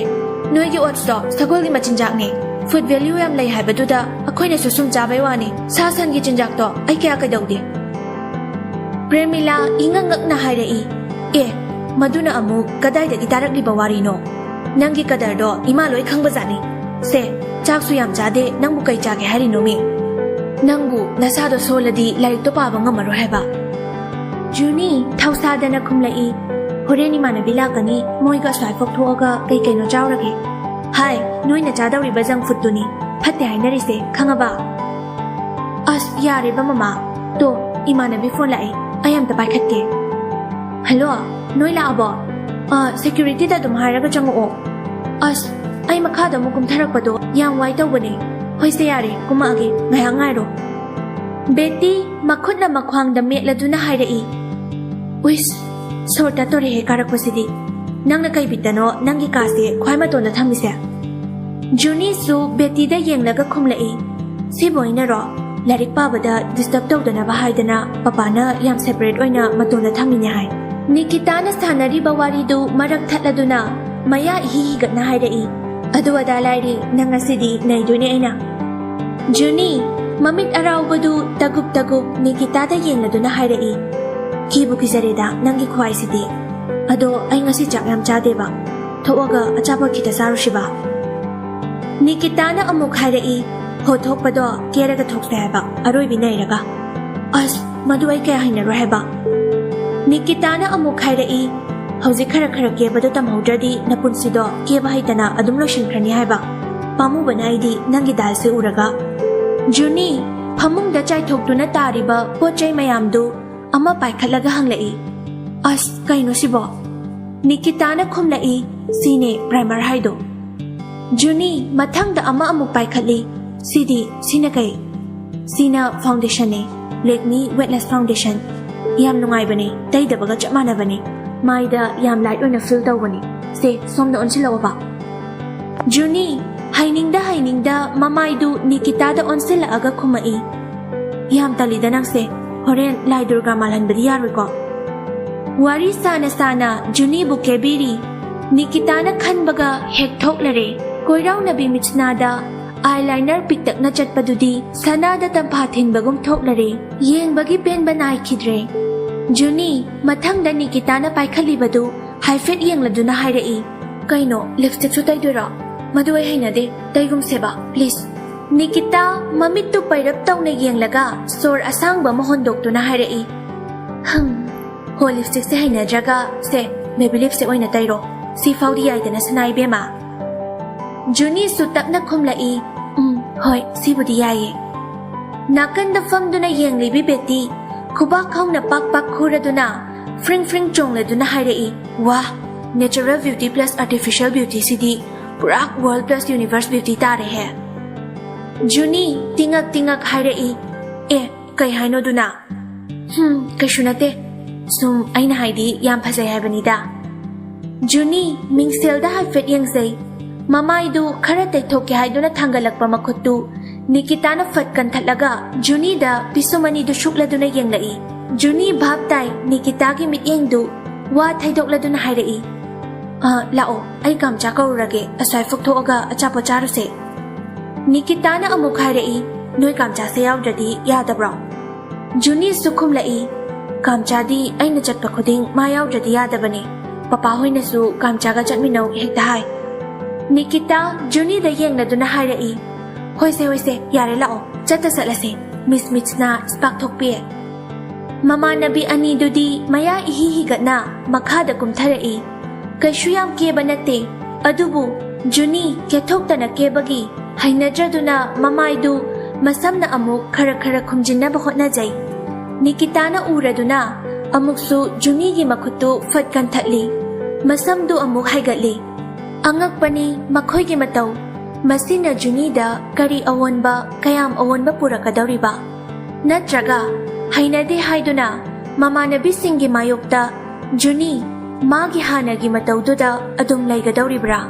ꯅꯣꯏꯒꯤ ꯑꯣꯠꯁꯇꯣ ꯁꯒꯣꯜꯒꯤ ꯃꯆꯤꯟꯖꯥꯛꯅꯦ꯫ ꯐꯨꯗ ꯚꯦꯂ꯭ꯌꯨ ꯌꯥꯝ ꯂꯩ ꯍꯥꯏꯕꯗꯨꯗ ꯑꯩꯈꯣꯏꯅꯁꯨ ꯁꯨꯝ ꯆꯥꯕꯩ ꯋꯥꯅꯤ꯫ ꯁꯥ ꯁꯟꯒꯤ ꯆꯤꯟꯖꯥꯛꯇꯣ ꯑꯩ ꯀꯌꯥ ꯀꯩꯗꯧꯗꯦ꯫ ꯄ꯭ꯔꯦꯃꯤꯂꯥ ꯏꯉꯛ ꯉꯛꯅ ꯍꯥꯏꯔꯛꯏ꯫ ꯑꯦ, ꯃꯗꯨꯅ ꯑꯃꯨꯛ ꯀꯗꯥꯏꯗꯒꯤ ꯇꯥꯔꯛꯂꯤꯕ ꯋꯥꯔꯤꯅꯣ? ꯅꯪꯒꯤ ꯀꯗꯔꯗꯣ ꯏꯃꯥ ꯂꯣꯏ ꯈꯪꯕꯖꯥꯠꯅꯤ꯫ ꯁꯦ, ꯆꯥꯛꯁꯨ ꯌꯥꯝ ꯆꯥꯗꯦ, ꯅꯪꯕꯨ ꯀꯩ ꯆꯥꯒꯦ ꯍꯥꯏꯔꯤꯅꯣꯃꯤ? ꯅꯪꯕꯨ ꯅꯁꯥꯗꯣ ꯁꯣꯜꯂꯗꯤ ꯂꯥꯏꯔꯤꯛꯇꯣ ꯄꯥꯕ ꯉꯝꯃꯔꯣꯏ ꯍꯥꯏꯕ꯫ ꯖꯨꯅꯤ ꯊꯧꯁꯥꯗꯅ ꯈꯨꯝꯂꯛꯏ꯫ ꯍꯣꯔꯦꯟ ꯏꯃꯥꯟꯅꯕꯤ ꯂꯥꯛꯀꯅꯤ, ꯃꯣꯏꯒ ꯑꯁ꯭ꯋꯥꯏꯐꯥꯎ ꯊꯣꯛꯑꯒ ꯀꯩ ꯀꯩꯅꯣ ꯆꯥꯎꯔꯒꯦ꯫ ꯍꯥꯏ, ꯅꯣꯏꯅ ꯆꯥꯗꯧꯔꯤꯕ ꯖꯪ ꯐꯨꯗꯇꯨꯅꯤ ꯐꯠꯇꯦ ꯍꯥꯏꯅꯔꯤꯁꯦ, ꯈꯪꯉꯕ? ꯑꯁ, ꯌꯥꯔꯦꯕ ꯃꯃꯥ꯫ ꯇꯣ, ꯏꯃꯥꯟꯅꯕꯤ ꯐꯣꯟ ꯂꯥꯛꯑꯦ, ꯑꯩ ꯑꯝꯇ ꯄꯥꯏꯈꯠꯀꯦ꯫ ꯍꯜꯂꯣ, ꯅꯣꯏ ꯂꯥꯛꯑꯕꯣ? ꯑ, ꯁꯦꯀ꯭ꯌꯨꯔꯤꯇꯤꯗ ꯑꯗꯨꯝ ꯍꯥꯏꯔꯒ ꯆꯪꯉꯛꯑꯣ꯫ ꯑꯁ, ꯑꯩ ꯃꯈꯥꯗ ꯑꯃꯨꯛ ꯀꯨꯝꯊꯔꯛꯄꯗꯣ ꯌꯥꯝ ꯋꯥꯏ ꯇꯧꯕꯅꯦ꯫ ꯍꯣꯏꯁꯦ ꯌꯥꯔꯦ, ꯀꯨꯝꯃꯛꯑꯒꯦ, ꯉꯥꯏꯍꯥꯛ ꯉꯥꯏꯔꯣ꯫ ꯕꯦꯇꯤ ꯃꯈꯨꯠꯅ ꯃꯈ꯭ꯋꯥꯡꯗ ꯃꯦꯠꯂꯗꯨꯅ ꯍꯥꯏꯔꯛꯏ꯫ ꯎꯏꯁ, ꯁꯣꯔ ꯇꯠꯇꯣꯔꯦꯍꯦ ꯀꯥꯔꯛꯄꯁꯤꯗꯤ꯫ ꯅꯪꯅ ꯀꯩ ꯕꯤꯠꯇꯅꯣ ꯅꯪꯒꯤ ꯀꯥꯁꯦ ꯈ꯭ꯋꯥꯏ ꯃꯇꯣꯟꯗ ꯊꯝꯃꯤꯁꯦ? ꯖꯨꯅꯤꯁꯨ ꯕꯦꯇꯤꯗ ꯌꯦꯡꯂꯒ ꯈꯨꯝꯂꯛꯏ꯫ ꯁꯤꯕꯨ ꯑꯩꯅꯔꯣ? ꯂꯥꯏꯔꯤꯛ ꯄꯥꯕꯗ ꯗꯤꯁꯇꯔꯕ ꯇꯧꯗꯅꯕ ꯍꯥꯏꯗꯅ ꯄꯄꯥꯅ ꯌꯥꯝ ꯁꯦꯄꯔꯦꯠ ꯑꯣꯏꯅ ꯃꯇꯣꯟꯗ ꯊꯝꯃꯤꯅꯦ ꯍꯥꯏ꯫ ꯅꯤꯀꯤꯇꯥꯅ ꯁꯥꯟꯅꯔꯤꯕ ꯋꯥꯔꯤꯗꯨ ꯃꯔꯛ ꯊꯠꯂꯗꯨꯅ ꯃꯌꯥ ꯏꯍꯤ ꯍꯤꯒꯠꯅ ꯍꯥꯏꯔꯛꯏ꯫ ꯑꯗꯨ ꯑꯗꯥ ꯂꯥꯏꯔꯤ, ꯅꯪ ꯉꯁꯤꯗꯤ ꯅꯩꯗꯣꯏꯅꯦ ꯑꯩꯅ꯫ ꯖꯨꯅꯤ ꯃꯃꯤꯠ ꯑꯔꯥꯎꯕꯗꯨ ꯇꯒꯨꯞ ꯇꯒꯨꯞ ꯅꯤꯀꯤꯇꯥꯗ ꯌꯦꯡꯂꯗꯨꯅ ꯍꯥꯏꯔꯛꯏ꯫ ꯀꯤꯕꯨ ꯀꯤꯖꯔꯦꯗ ꯅꯪꯒꯤ ꯈꯨꯍꯥꯏꯁꯤꯗꯤ꯫ ꯑꯗꯣ ꯑꯩ ꯉꯁꯤ ꯆꯥꯛ ꯌꯥꯝ ꯆꯥꯗꯦꯕ꯫ ꯊꯣꯛꯑꯒ ꯑꯆꯥꯄꯣꯠ ꯈꯤꯇ ꯆꯥꯔꯨꯁꯤꯕ꯫ ꯅꯤꯀꯤꯇꯥꯅ ꯑꯃꯨꯛ ꯍꯥꯏꯔꯛꯏ, "ꯍꯣ, ꯊꯣꯛꯄꯗꯣ ꯀꯦꯔꯒ ꯊꯣꯛꯁꯦ ꯍꯥꯏꯕ, ꯑꯔꯣꯏꯕꯤ ꯅꯩꯔꯒ꯫" ꯑꯁ, ꯃꯗꯨ ꯑꯩ ꯀꯌꯥ ꯍꯩꯅꯔꯣꯏ ꯍꯥꯏꯕ꯫ ꯅꯤꯀꯤꯇꯥꯅ ꯑꯃꯨꯛ ꯍꯥꯏꯔꯛꯏ, "ꯍꯧꯖꯤꯛ ꯈꯔ ꯈꯔ ꯀꯦꯕꯗꯣ ꯇꯝꯍꯧꯗ꯭ꯔꯗꯤ ꯅꯄꯨꯟꯁꯤꯗꯣ ꯀꯦꯕ ꯍꯩꯇꯅ ꯑꯗꯨꯝ ꯂꯣꯏꯁꯤꯟꯈ꯭ꯔꯅꯤ ꯍꯥꯏꯕ꯫ ꯄꯥꯝꯃꯨꯕꯅ ꯑꯩꯗꯤ ꯅꯪꯒꯤ ꯗꯥꯜꯁꯦ ꯎꯔꯒ꯫" ꯖꯨꯅꯤ ꯐꯃꯨꯡꯗ ꯆꯥꯏꯊꯣꯛꯇꯨꯅ ꯇꯥꯔꯤꯕ ꯄꯣꯠ ꯆꯩ ꯃꯌꯥꯝꯗꯨ ꯑꯃ ꯄꯥꯏꯈꯠꯂꯒ ꯍꯪꯂꯛꯏ, ꯑꯁ, ꯀꯩꯅꯣ ꯁꯤꯕꯣ? ꯅꯤꯀꯤꯇꯥꯅ ꯈꯨꯝꯂꯛꯏ, "ꯁꯤꯅꯦ primer ꯍꯥꯏꯗꯣ꯫" ꯖꯨꯅꯤ ꯃꯊꯪꯗ ꯑꯃ ꯑꯃꯨꯛ ꯄꯥꯏꯈꯠꯂꯤ꯫ "ꯁꯤꯗꯤ, ꯁꯤꯅ ꯀꯩ?" "ꯁꯤꯅ foundationꯅꯦ, Lakme Weightless Foundation꯫ ꯌꯥꯝ ꯅꯨꯡꯉꯥꯏꯕꯅꯦ, ꯇꯩꯗꯕꯒ ꯆꯞ ꯃꯥꯟꯅꯕꯅꯦ꯫ ꯃꯥꯏꯗ ꯌꯥꯝ light ꯑꯣꯏꯅ feel ꯇꯧꯕꯅꯦ꯫ ꯁꯦ, ꯁꯣꯝꯗ ꯑꯣꯟꯁꯤꯜꯂꯛꯑꯣꯕ꯫" ꯖꯨꯅꯤ ꯍꯩꯅꯤꯡꯗ ꯍꯩꯅꯤꯡꯗ ꯃꯃꯥꯏꯗꯨ ꯅꯤꯀꯤꯇꯥꯗ ꯑꯣꯟꯁꯤꯜꯂꯛꯑꯒ ꯈꯨꯝꯃꯛꯏ, "ꯌꯥꯝ ꯇꯜꯂꯤꯗ ꯅꯪꯁꯦ꯫ ꯍꯣꯔꯦꯟ ꯂꯥꯏ ꯗꯨꯔꯒꯥ ꯃꯥꯜꯍꯟꯕꯗꯤ ꯌꯥꯔꯣꯏꯀꯣ?" ꯋꯥꯔꯤ ꯁꯥꯅ ꯁꯥꯅ ꯖꯨꯅꯤꯕꯨ ꯀꯦꯕꯤꯔꯤ꯫ ꯅꯤꯀꯤꯇꯥꯅ ꯈꯟꯕꯒ ꯍꯦꯛ ꯊꯣꯛꯂꯔꯦ꯫ ꯀꯣꯏꯔꯥꯎꯅꯕꯤ ꯃꯤꯠꯁꯅꯥꯗ eyeliner ꯄꯤꯛꯇꯛꯅ ꯆꯠꯄꯗꯨꯗꯤ ꯁꯅꯥꯗ ꯇꯝꯐꯥ ꯊꯤꯟꯕꯒꯨꯝ ꯊꯣꯛꯂꯔꯦ꯫ ꯌꯦꯡꯕꯒꯤ ꯄꯦꯟꯕ ꯅꯥꯏꯈꯤꯗ꯭ꯔꯦ꯫ ꯖꯨꯅꯤ ꯃꯊꯪꯗ ꯅꯤꯀꯤꯇꯥꯅ ꯄꯥꯏꯈꯠꯂꯤꯕꯗꯨ ꯍꯥꯏꯐꯦꯠ ꯌꯦꯡꯂꯗꯨꯅ ꯍꯥꯏꯔꯛꯏ, "ꯀꯩꯅꯣ, lipstickꯁꯨ ꯇꯩꯗꯣꯏꯔꯣ? ꯃꯗꯨ ꯑꯩ ꯍꯩꯅꯗꯦ, ꯇꯩꯒꯨꯝꯁꯦꯕ, please꯫" ꯅꯤꯀꯤꯇꯥ ꯃꯃꯤꯠꯇꯨ ꯄꯩꯔꯞ ꯇꯧꯅ ꯌꯦꯡꯂꯒ ꯁꯣꯔ ꯑꯁꯥꯡꯕ ꯑꯃ ꯍꯣꯟꯗꯣꯛꯇꯨꯅ ꯍꯥꯏꯔꯛꯏ, "ꯍꯝ, ꯍꯣ, lipstickꯁꯦ ꯍꯩꯅꯗ꯭ꯔꯒ, ꯁꯦ, baby lipstick ꯑꯣꯏꯅ ꯇꯩꯔꯣ꯫ ꯁꯤ ꯐꯥꯎꯗꯤ ꯌꯥꯏꯗꯅ, ꯁꯅꯥ ꯏꯕꯦꯝꯃ?" ꯖꯨꯅꯤꯁꯨ ꯇꯞꯅ ꯈꯨꯝꯂꯛꯏ, "ꯎꯝ, ꯍꯣꯏ, ꯁꯤꯕꯨꯗꯤ ꯌꯥꯏꯌꯦ꯫" ꯅꯥꯀꯟꯗ ꯐꯝꯗꯨꯅ ꯌꯦꯡꯂꯤꯕꯤ ꯕꯦꯇꯤ ꯈꯨꯕꯥꯛ ꯍꯧꯅ ꯄꯥꯛ ꯄꯥꯛ ꯈꯨꯔꯗꯨꯅ ꯐ꯭ꯔꯤꯡ ꯐ꯭ꯔꯤꯡ ꯆꯣꯡꯂꯗꯨꯅ ꯍꯥꯏꯔꯛꯏ, "ꯋꯥ, natural beauty plus artificial beautyꯁꯤꯗꯤ ꯄꯨꯔꯥ world plus universe beauty ꯇꯥꯔꯦꯍꯦ!" ꯖꯨꯅꯤ ꯇꯤꯉꯛ ꯇꯤꯉꯛ ꯍꯥꯏꯔꯛꯏ, "ꯑꯦ, ꯀꯩ ꯍꯥꯏꯅꯣꯗꯨꯅ?" "ꯍꯝ, ꯀꯩꯁꯨ ꯅꯠꯇꯦ꯫ ꯁꯨꯝ ꯑꯩꯅ ꯍꯥꯏꯗꯤ ꯌꯥꯝ ꯐꯖꯩ ꯍꯥꯏꯕꯅꯤꯗ꯫" ꯖꯨꯅꯤ ꯃꯤꯡꯁꯦꯜꯗ ꯍꯥꯏꯐꯦꯠ ꯌꯦꯡꯖꯩ꯫ ꯃꯃꯥꯏꯗꯨ ꯈꯔ ꯇꯩꯊꯣꯛꯀꯦ ꯍꯥꯏꯗꯨꯅ ꯊꯥꯡꯒꯠꯂꯛꯄ ꯃꯈꯨꯠꯇꯨ ꯅꯤꯀꯤꯇꯥꯅ ꯐꯠ ꯀꯟꯊꯠꯂꯒ ꯖꯨꯅꯤꯗ ꯄꯤꯁꯨꯝ ꯑꯅꯤꯗꯨ ꯁꯨꯛꯂꯗꯨꯅ ꯌꯦꯡꯂꯛꯏ꯫ ꯖꯨꯅꯤ ꯚꯥꯞ ꯇꯥꯏ ꯅꯤꯀꯤꯇꯥꯒꯤ ꯃꯤꯠꯌꯦꯡꯗꯨ꯫ ꯋꯥ ꯊꯩꯗꯣꯛꯂꯗꯨꯅ ꯍꯥꯏꯔꯛꯏ, "ꯑ, ꯂꯥꯛꯑꯣ, ꯑꯩ ꯀꯥꯝꯆꯥ ꯀꯧꯔꯨꯔꯒꯦ, ꯑꯁ꯭ꯋꯥꯏ ꯐꯨꯛꯊꯣꯛꯑꯒ ꯑꯆꯥꯄꯣꯠ ꯆꯥꯔꯨꯁꯦ꯫" ꯅꯤꯀꯤꯇꯥꯅ ꯑꯃꯨꯛ ꯍꯥꯏꯔꯛꯏ, "ꯅꯣꯏ ꯀꯥꯝꯆꯥꯁꯦ ꯌꯥꯎꯗ꯭ꯔꯗꯤ ꯌꯥꯗꯕ꯭ꯔꯣ?" ꯖꯨꯅꯤꯁꯨ ꯈꯨꯝꯂꯛꯏ, "ꯀꯥꯝꯆꯥꯗꯤ ꯑꯩꯅ ꯆꯠꯄ ꯈꯨꯗꯤꯡ ꯃꯥ ꯌꯥꯎꯗ꯭ꯔꯗꯤ ꯌꯥꯗꯕꯅꯦ꯫ ꯄꯄꯥ ꯍꯣꯏꯅꯁꯨ ꯀꯥꯝꯆꯥꯒ ꯆꯠꯃꯤꯟꯅꯧ ꯍꯦꯛꯇ ꯍꯥꯏ꯫" ꯅꯤꯀꯤꯇꯥ ꯖꯨꯅꯤꯗ ꯌꯦꯡꯂꯗꯨꯅ ꯍꯥꯏꯔꯛꯏ, "ꯍꯣꯏꯁꯦ, ꯍꯣꯏꯁꯦ, ꯌꯥꯔꯦ, ꯂꯥꯛꯑꯣ, ꯆꯠꯇ ꯆꯠꯂꯁꯦ꯫ ꯃꯤꯁ ꯃꯤꯠꯁꯅ ꯁ꯭ꯄꯥꯛ ꯊꯣꯛꯄꯤ꯫" ꯃꯃꯥꯟꯅꯕꯤ ꯑꯅꯤꯗꯨꯗꯤ ꯃꯌꯥ ꯏꯍꯤ ꯍꯤꯒꯠꯅ ꯃꯈꯥꯗ ꯀꯨꯝꯊꯔꯛꯏ꯫ ꯀꯩꯁꯨ ꯌꯥꯝ ꯀꯦꯕ ꯅꯠꯇꯦ, ꯑꯗꯨꯕꯨ ꯖꯨꯅꯤ ꯀꯦꯊꯣꯛꯇꯅ ꯀꯦꯕꯒꯤ ꯍꯩꯅꯗ꯭ꯔꯗꯨꯅ ꯃꯃꯥꯏꯗꯨ ꯃꯁꯝꯅ ꯑꯃꯨꯛ ꯈꯔ ꯈꯔ ꯈꯨꯝꯖꯤꯟꯅꯕ ꯍꯣꯠꯅꯖꯩ꯫ ꯅꯤꯀꯤꯇꯥꯅ ꯎꯔꯗꯨꯅ ꯑꯃꯨꯛꯁꯨ ꯖꯨꯅꯤꯒꯤ ꯃꯈꯨꯠꯇꯨ ꯐꯠ ꯀꯟꯊꯠꯂꯤ꯫ ꯃꯁꯝꯗꯨ ꯑꯃꯨꯛ ꯍꯥꯏꯒꯠꯂꯤ꯫ ꯑꯉꯛꯄꯅꯤ ꯃꯈꯣꯏꯒꯤ ꯃꯇꯧ꯫ ꯃꯁꯤꯅ ꯖꯨꯅꯤꯗ ꯀꯔꯤ ꯑꯑꯣꯟꯕ, ꯀꯌꯥꯝ ꯑꯑꯣꯟꯕ ꯄꯨꯔꯛꯀꯗꯧꯔꯤꯕ? ꯅꯠꯇ꯭ꯔꯒ ꯍꯩꯅꯗꯦ ꯍꯥꯏꯗꯨꯅ ꯃꯃꯥꯟꯅꯕꯤꯁꯤꯡꯒꯤ ꯃꯥꯌꯣꯛꯇ ꯖꯨꯅꯤ ꯃꯥꯒꯤ ꯍꯥꯟꯅꯒꯤ ꯃꯇꯧꯗꯨꯗ ꯑꯗꯨꯝ ꯂꯩꯒꯗꯧꯔꯤꯕ꯭ꯔꯥ?